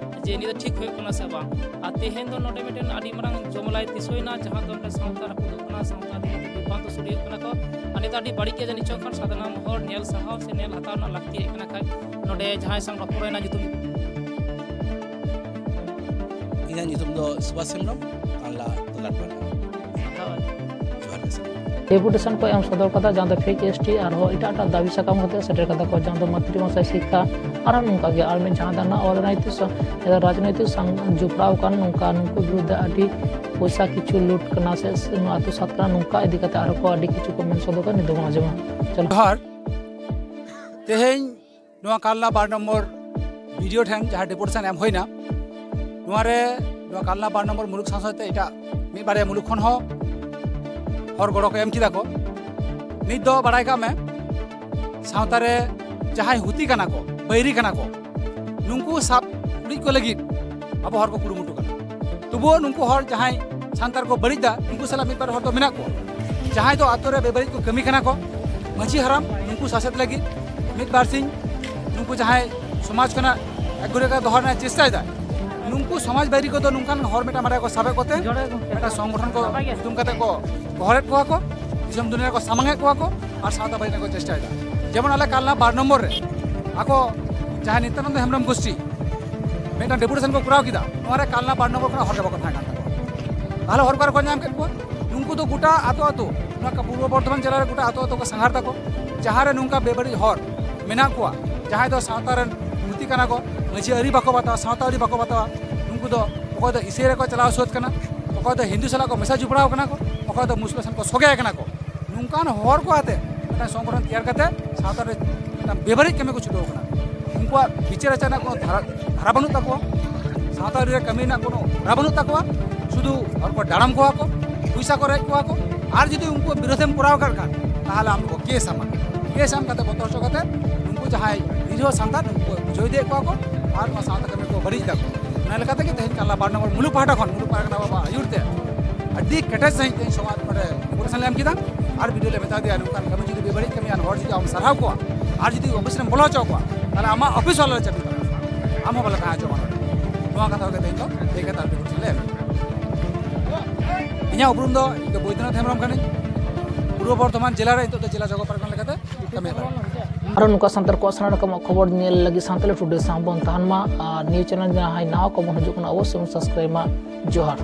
ᱡᱮ ᱱᱤᱭᱟᱹ ᱫᱚ ᱴᱷᱤᱠ ᱦᱩᱭᱩᱜ ᱠᱟᱱᱟ ᱥᱮ ᱵᱟᱝ᱾ ᱟᱨ ᱛᱮᱦᱮᱧ ᱫᱚ ᱱᱚᱰᱮ ᱢᱤᱫᱴᱮᱱ ᱟᱹᱰᱤ ᱢᱟᱨᱟᱝ ᱡᱚᱢᱮᱞᱟᱭ ᱛᱤᱥᱚᱭᱮᱱᱟ, ᱡᱟᱦᱟᱸ ᱫᱚ ᱱᱚᱰᱮ ᱥᱟᱶᱛᱟ ᱨᱟᱹᱯᱩᱫᱚᱜ ᱠᱟᱱᱟ, ᱥᱟᱶᱛᱟ ᱤᱫᱤ ᱠᱟᱛᱮ ᱵᱤᱵᱷᱨᱟᱱᱛ ᱥᱚᱨᱤᱭᱟᱹᱜ ᱠᱟᱱᱟ ᱠᱚ᱾ ᱟᱨ ᱱᱤᱭᱟᱹ ᱫᱚ ᱟᱹᱰᱤ ᱵᱟᱹᱲᱤᱡ ᱜᱮ ᱡᱟᱹᱱᱤᱡ ᱪᱚᱝ ᱠᱷᱟᱱ ᱥᱟᱫᱷᱟᱨᱚᱱ ᱦᱚᱲ ᱧᱮᱞ ᱥᱟᱦᱟᱣ ᱥᱮ ᱧᱮᱞ ᱦᱟᱛᱟᱣ ᱨᱮᱱᱟᱜ ᱞᱟᱹᱠᱛᱤ ᱦᱮᱡ ᱠᱟᱱᱟ ᱠᱷᱟᱡ ᱱᱚᱰᱮ ᱡᱟᱦᱟᱸᱭ ᱥᱟᱶ ᱨᱚᱯᱚᱲ ᱦᱩᱭᱱᱟ ᱧᱩᱛᱩᱢ᱾ ᱤᱧᱟᱹᱜ ᱧᱩᱛᱩᱢ ᱫᱚ ᱥᱩᱵᱷᱟᱥ ᱦᱮᱢᱵᱨᱚᱢ, ᱛᱟᱞᱟ ᱛᱚᱞᱟᱴ ᱯᱟᱲᱟ᱾ ᱦᱳᱭ᱾ ᱡᱚᱦᱟᱨ ᱜᱮ ᱥᱟᱨ᱾ ᱰᱮᱯᱩᱴᱮᱥᱚᱱ ᱠᱚ ᱮᱢ ᱥᱚᱫᱚᱨ ᱠᱟᱫᱟ, ᱡᱟᱦᱟᱸ ᱫᱚ ᱯᱷᱮᱠ ᱮᱥ ᱴᱤ ᱟᱨᱦᱚᱸ ᱮᱴᱟᱜ ᱮᱴᱟᱜ ᱫᱟᱹᱵᱤ ᱥᱟᱠᱟᱢ ᱠᱟᱛᱮ ᱥᱮᱴᱮᱨ ᱠᱟᱫᱟ ᱠᱚ, ᱡᱟᱦᱟᱸ ᱫᱚ ᱢᱟᱛᱨᱤ ᱵᱷᱟᱥᱟ ᱥᱤᱠᱠᱷᱟ ᱟᱨᱦᱚᱸ ᱱᱚᱝᱠᱟ ᱜᱮ ᱟᱨ ᱢᱤᱫ ᱡᱟᱦᱟᱸ ᱫᱚ ᱱᱟᱜ ᱚᱨᱟᱡᱽᱱᱳᱭᱛᱤᱠ ᱥᱟ-, ᱨᱟᱡᱽᱱᱳᱭᱛᱤᱠ ᱥᱟᱝ ᱡᱚᱯᱲᱟᱣ ᱟᱠᱟᱱ ᱱᱚᱝᱠᱟ ᱱᱩᱠᱩ ᱵᱤᱨᱩᱫᱷ ᱨᱮ ᱟᱹᱰᱤ ᱯᱚᱭᱥᱟ ᱠᱤᱪᱷᱩ ᱞᱩᱴ ᱠᱟᱱᱟ ᱥᱮ ᱱᱚᱣᱟ ᱟᱹᱛᱩ ᱥᱟᱛ ᱠᱟᱱᱟ, ᱱᱚᱝᱠᱟ ᱤᱫᱤ ᱠᱟᱛᱮ ᱟᱨᱦᱚᱸ ᱠᱚ ᱟᱹᱰᱤ ᱠᱤᱪᱷᱩ ᱠᱚ ᱢᱮᱱ ᱥᱚᱫᱚᱨ ᱠᱟᱱᱟ, ᱱᱤᱛ ᱫᱚᱵᱚᱱ ᱟᱸᱡᱚᱢᱟ᱾ ᱪᱚᱞᱚ᱾ ᱡᱚᱦᱟᱨ᱾ ᱛᱮᱦᱮᱧ ᱱᱚᱣᱟ ᱠᱟᱞᱱᱟ ᱵᱟᱨ ᱱᱚᱢᱵᱚᱨ ᱵᱤ ᱰᱤ ᱳ ᱴᱷᱮᱱ ᱡᱟᱦᱟᱸ ᱰᱮᱯᱩᱴᱮᱥᱚᱱ ᱮᱢ ᱦᱩᱭᱱᱟ, ᱱᱚᱣᱟ ᱨᱮ ᱱᱚᱣᱟ ᱠᱟᱞᱱᱟ ᱵᱟᱨ ᱱᱚᱢᱵᱚᱨ ᱢᱩᱞᱩᱠ ᱥᱟᱶ ᱥᱟᱶᱛᱮ ᱮᱴᱟᱜ ᱢᱤᱫ ᱵᱟᱨᱭᱟ ᱢᱩᱞᱩᱠ ᱠᱷᱚᱱ ᱦᱚᱸ ᱦᱚᱲ ᱜᱚᱲᱚ ᱠᱚ ᱮᱢ ᱠᱮᱫᱟ ᱠᱚ᱾ ᱱᱤᱛ ᱫᱚ ᱵᱟᱲᱟᱭ ᱠᱟᱜ ᱢᱮ, ᱥᱟᱶᱛᱟ ᱨᱮ ᱡᱟᱦᱟᱸᱭ ᱦᱩᱛᱤ ᱠᱟᱱᱟ ᱠᱚ, ᱵᱟᱹᱭᱨᱤ ᱠᱟᱱᱟ ᱠᱚ, ᱱᱩᱠᱩ ᱥᱟᱵ ᱩᱨᱤᱡ ᱠᱚ ᱞᱟᱹᱜᱤᱫ ᱟᱵᱚ ᱦᱚᱲ ᱠᱚ ᱠᱩᱨᱩᱢᱩᱴᱩ ᱠᱟᱱᱟ᱾ ᱛᱚᱵᱩᱣ ᱱᱩᱠᱩ ᱦᱚᱲ ᱡᱟᱦᱟᱸᱭ ᱥᱟᱱᱛᱟᱲ ᱠᱚ ᱵᱟᱹᱲᱤᱡ ᱫᱟ, ᱩᱱᱠᱩ ᱥᱟᱞᱟᱜ ᱢᱤᱫ ᱵᱟᱨ ᱦᱚᱲ ᱫᱚ ᱢᱮᱱᱟᱜ ᱠᱚᱣᱟ, ᱡᱟᱦᱟᱸᱭ ᱫᱚ ᱟᱛᱳ ᱨᱮ ᱵᱮᱵᱟᱹᱲᱤᱡ ᱠᱚ ᱠᱟᱹᱢᱤ ᱠᱟᱱᱟ ᱠᱚ᱾ ᱢᱟᱹᱡᱷᱤ ᱦᱟᱲᱟᱢ ᱱᱩᱠᱩ ᱥᱟᱥᱮᱛ ᱞᱟᱹᱜᱤᱫ ᱢᱤᱫ ᱵᱟᱨ ᱥᱤᱧ ᱱᱩᱠᱩ ᱡᱟᱦᱟᱸᱭ ᱥᱚᱢᱟᱡᱽ ᱠᱷᱚᱱᱟᱜ ᱮᱠᱜᱩᱨᱮ ᱠᱚ ᱫᱚᱦᱚ ᱨᱮᱱᱟᱜ ᱪᱮᱥᱴᱟᱭᱮᱫᱟ, ᱱᱩᱠᱩ ᱥᱚᱢᱟᱡᱽ ᱵᱟᱹᱭᱨᱤ ᱠᱚᱫᱚ ᱱᱚᱝᱠᱟᱱ ᱦᱚᱲ ᱢᱤᱫᱴᱟᱝ ᱵᱟᱨᱭᱟ ᱠᱚ ᱥᱟᱵᱮᱫ ᱠᱚᱛᱮ ᱢᱤᱫᱴᱟᱝ ᱥᱚᱝᱜᱚᱴᱷᱚᱱ ᱠᱚ ᱧᱩᱛᱩᱢ ᱠᱟᱛᱮ ᱠᱚ ᱜᱚᱦᱚᱲᱮᱫ ᱠᱚᱣᱟ ᱠᱚ, ᱫᱤᱥᱚᱢ ᱫᱩᱱᱤᱭᱟᱹ ᱨᱮᱠᱚ ᱥᱟᱢᱟᱝᱮᱫ ᱠᱚᱣᱟ ᱠᱚ ᱟᱨ ᱥᱟᱶᱛᱟ ᱵᱟᱹᱲᱤᱡ ᱨᱮᱱᱟᱜ ᱠᱚ ᱪᱮᱥᱴᱟᱭᱮᱫᱟ᱾ ᱡᱮᱢᱚᱱ ᱟᱞᱮ ᱠᱟᱞᱱᱟ ᱵᱟᱨ ᱱᱚᱢᱵᱚᱨ ᱨᱮ ᱟᱠᱚ ᱡᱟᱦᱟᱸᱭ ᱱᱤᱛᱭᱟᱱᱚᱱᱫᱚ ᱦᱮᱢᱵᱨᱚᱢ ᱜᱳᱥᱴᱤ ᱢᱤᱫᱴᱟᱝ ᱰᱮᱯᱩᱴᱮᱥᱚᱱ ᱠᱚ ᱠᱚᱨᱟᱣ ᱠᱮᱫᱟ, ᱱᱚᱣᱟ ᱨᱮ ᱠᱟᱞᱱᱟ ᱵᱟᱨ ᱱᱚᱢᱵᱚᱨ ᱠᱷᱚᱱᱟᱜ ᱦᱚᱲ ᱜᱮ ᱵᱟᱠᱚ ᱛᱟᱦᱮᱸ ᱠᱟᱱ ᱛᱟᱠᱚᱣᱟ᱾ ᱛᱟᱦᱚᱞᱮ ᱦᱚᱲ ᱚᱠᱟ ᱨᱮᱠᱚ ᱧᱟᱢ ᱠᱮᱫ ᱠᱚᱣᱟ? ᱱᱩᱠᱩ ᱫᱚ ᱜᱚᱴᱟ ᱟᱛᱳ ᱟᱛᱳ, ᱱᱚᱣᱟ ᱯᱩᱨᱵᱚ ᱵᱚᱨᱫᱷᱚᱢᱟᱱ ᱡᱮᱞᱟ ᱨᱮ ᱜᱚᱴᱟ ᱟᱛᱳ ᱟᱛᱳ ᱠᱚ ᱥᱟᱸᱜᱷᱟᱨ ᱫᱟᱠᱚ, ᱡᱟᱦᱟᱸ ᱨᱮ ᱱᱚᱝᱠᱟ ᱵᱮᱵᱟᱹᱲᱤᱡ ᱦᱚᱲ ᱢᱮᱱᱟᱜ ᱠᱚᱣᱟ, ᱡᱟᱦᱟᱸᱭ ᱫᱚ ᱥᱟᱶᱛᱟ ᱨᱮᱱ ᱢᱩᱛᱤ ᱠᱟᱱᱟ ᱠᱚ, ᱢᱟᱹᱡᱷᱤ ᱟᱹᱨᱤ ᱵᱟᱠᱚ ᱵᱟᱛᱟᱣᱟ, ᱥᱟᱶᱛᱟ ᱟᱹᱨᱤ ᱵᱟᱠᱚ ᱵᱟᱛᱟᱣᱟ, ᱱᱩᱠᱩ ᱫᱚ ᱚᱠᱚᱭ ᱫᱚ ᱤᱥᱟᱹᱭ ᱨᱮᱠᱚ ᱪᱟᱞᱟᱣ ᱥᱟᱹᱛ ᱠᱟᱱᱟ, ᱚᱠᱚᱭ ᱫᱚ ᱦᱤᱱᱫᱩ ᱥᱟᱞᱟᱜ ᱠᱚ ᱢᱮᱥᱟ ᱡᱚᱯᱲᱟᱣ ᱠᱟᱱᱟ ᱠᱚ, ᱚᱠᱚᱭ ᱫᱚ ᱢᱩᱥᱞᱟᱹ ᱥᱮᱱ ᱠᱚ ᱥᱚᱜᱮ ᱠᱟᱱᱟ ᱠᱚ᱾ ᱱᱚᱝᱠᱟᱱ ᱦᱚᱲ ᱠᱚ ᱟᱛᱮ ᱢᱤᱫᱴᱟᱝ ᱥᱚᱝᱜᱚᱴᱷᱚᱱ ᱛᱮᱭᱟᱨ ᱠᱟᱛᱮ ᱥᱟᱶᱛᱟ ᱨᱮ ᱢᱤᱫᱴᱟᱝ ᱵᱮᱵᱟᱹᱲᱤᱡ ᱠᱟᱹᱢᱤ ᱠᱚ ᱪᱷᱩᱴᱟᱹᱣ ᱠᱟᱱᱟ᱾ ᱩᱱᱠᱩᱣᱟᱜ ᱵᱤᱪᱟᱹᱨ ᱟᱪᱟᱨ ᱨᱮᱱᱟᱜ ᱠᱳᱱᱳ ᱫᱷᱟᱨᱟ, ᱫᱷᱟᱨᱟ ᱵᱟᱹᱱᱩᱜ ᱛᱟᱠᱚᱣᱟ᱾ ᱥᱟᱶᱛᱟ ᱟᱹᱨᱤ ᱨᱮ ᱠᱟᱹᱢᱤ ᱨᱮᱱᱟᱜ ᱠᱳᱱᱳ ᱦᱚᱨᱟ ᱵᱟᱹᱱᱩᱜ ᱛᱟᱠᱚᱣᱟ᱾ ᱥᱩᱫᱷᱩ ᱦᱚᱲ ᱠᱚ ᱰᱟᱲᱟᱢ ᱠᱚᱣᱟ ᱠᱚ, ᱯᱚᱭᱥᱟ ᱠᱚ ᱨᱮᱡ ᱠᱚᱣᱟ ᱠᱚ, ᱟᱨ ᱡᱩᱫᱤ ᱩᱱᱠᱩ ᱵᱤᱨᱳᱫᱷᱮᱢ ᱠᱚᱨᱟᱣ ᱠᱟᱜ ᱠᱷᱟᱱ ᱛᱟᱦᱚᱞᱮ ᱟᱢ ᱫᱚᱠᱚ ᱠᱮᱥ ᱟᱢᱟ᱾ ᱠᱮᱥ ᱟᱢ ᱠᱟᱛᱮ ᱵᱚᱛᱚᱨ ᱦᱚᱪᱚ ᱠᱟᱛᱮ ᱩᱱᱠᱩ ᱡᱟᱦᱟᱸᱭ ᱱᱤᱨᱤᱦᱚ ᱥᱟᱱᱛᱟᱲ ᱩᱱᱠᱩ ᱠᱚ ᱵᱩᱡᱷᱟᱹᱣ ᱤᱫᱤᱭᱮᱫ ᱠᱚᱣᱟ ᱠᱚ ᱟᱨ ᱱᱚᱣᱟ ᱥᱟᱶᱛᱟ ᱠᱟᱹᱢᱤ ᱠᱚ ᱵᱟᱹᱲᱤᱡ ᱮᱫᱟ ᱠᱚ᱾ ᱚᱱᱟ ᱞᱮᱠᱟᱛᱮ ᱜᱮ ᱛᱮᱦᱮᱧ ᱠᱟᱞᱱᱟ ᱵᱟᱨ ᱱᱚᱢᱵᱚᱨ ᱢᱩᱞᱩᱠ ᱯᱟᱦᱴᱟ ᱠᱷᱚᱱ, ᱢᱩᱞᱩᱠ ᱯᱟᱨᱜᱟᱱᱟ ᱵᱟᱵᱟ ᱟᱹᱭᱩᱨ ᱛᱮ ᱟᱹᱰᱤ ᱠᱮᱴᱮᱡ ᱥᱟᱺᱦᱤᱡ ᱛᱮ ᱥᱚᱢᱟᱡᱽ ᱱᱚᱰᱮ ᱠᱚᱢᱯᱤᱴᱤᱥᱚᱱ ᱞᱮ ᱮᱢ ᱠᱮᱫᱟ᱾ ᱟᱨ ᱵᱤᱰᱤᱭᱳ ᱞᱮ ᱢᱮᱛᱟ ᱫᱮᱭᱟ, ᱱᱚᱝᱠᱟᱱ ᱠᱟᱹᱢᱤ ᱡᱩᱫᱤ ᱵᱮᱵᱟᱹᱲᱤᱡ ᱠᱟᱹᱢᱤᱭᱟ, ᱦᱚᱲ ᱡᱩᱫᱤ ᱟᱢ ᱥᱟᱨᱦᱟᱣ ᱠᱚᱣᱟ ᱟᱨ ᱡᱩᱫᱤ ᱚᱯᱷᱤᱥ ᱨᱮᱢ ᱵᱚᱞᱚ ᱦᱚᱪᱚ ᱠᱚᱣᱟ, ᱛᱟᱦᱚᱞᱮ ᱟᱢᱟᱜ ᱚᱯᱷᱤᱥ ᱦᱚᱸ ᱟᱞᱮ ᱞᱮ ᱪᱟᱹᱵᱤ ᱛᱟᱞᱮᱭᱟ, ᱟᱢ ᱦᱚᱸ ᱵᱟᱞᱮ ᱛᱟᱦᱮᱸ ᱦᱚᱪᱚ ᱟᱢᱟ ᱱᱚᱰᱮ᱾ ᱱᱚᱣᱟ ᱠᱟᱛᱷᱟ ᱠᱚᱜᱮ ᱛᱮᱦᱮᱧ ᱫᱚ ᱞᱟᱹᱭ ᱠᱟᱛᱮ ᱟᱨ ᱵᱤᱰᱤᱭᱳ ᱞᱮ ᱮᱢ ᱠᱮᱫᱟ᱾ ᱤᱧᱟᱹᱜ ᱩᱯᱨᱩᱢ ᱫᱚ ᱤᱧ ᱫᱚ ᱵᱳᱭᱫᱚᱱᱟᱛᱷ ᱦᱮᱢᱵᱨᱚᱢ ᱠᱟᱹᱱᱟᱹᱧ᱾ ᱯᱩᱨᱵᱚ ᱵᱚᱨᱫᱷᱚᱢᱟᱱ ᱡᱮᱞᱟ ᱨᱮ ᱱᱤᱛᱚᱜ ᱫᱚ ᱡᱮᱞᱟ ᱡᱚᱜᱚ ᱯᱟᱨᱜᱟᱱᱟ ᱞᱮᱠᱟᱛᱮ ᱠᱟᱹᱢᱤ ᱦᱟᱛᱟᱲ᱾ ᱟᱨᱚ ᱱᱚᱝᱠᱟ ᱥᱟᱱᱛᱟᱲ ᱠᱚᱣᱟᱜ ᱥᱟᱱᱟᱢ ᱨᱚᱠᱚᱢᱟᱜ ᱠᱷᱚᱵᱚᱨ ᱧᱮᱞ ᱞᱟᱹᱜᱤᱫ ᱥᱟᱱᱛᱟᱞᱤ ᱴᱩᱰᱮ ᱥᱟᱶ ᱵᱚᱱ ᱛᱟᱦᱮᱱ ᱢᱟ᱾ ᱟᱨ ᱱᱤᱭᱩᱡᱽ ᱪᱮᱱᱮᱞ ᱡᱟᱦᱟᱸᱭ ᱱᱟᱣᱟ ᱠᱚᱵᱚᱱ ᱦᱤᱡᱩᱜ ᱠᱟᱱᱟ, ᱚᱵᱚᱥᱥᱳᱭ ᱵᱚᱱ ᱥᱟᱵᱥᱠᱨᱟᱭᱤᱵ ᱢᱟ᱾ ᱡᱚᱦᱟᱨ᱾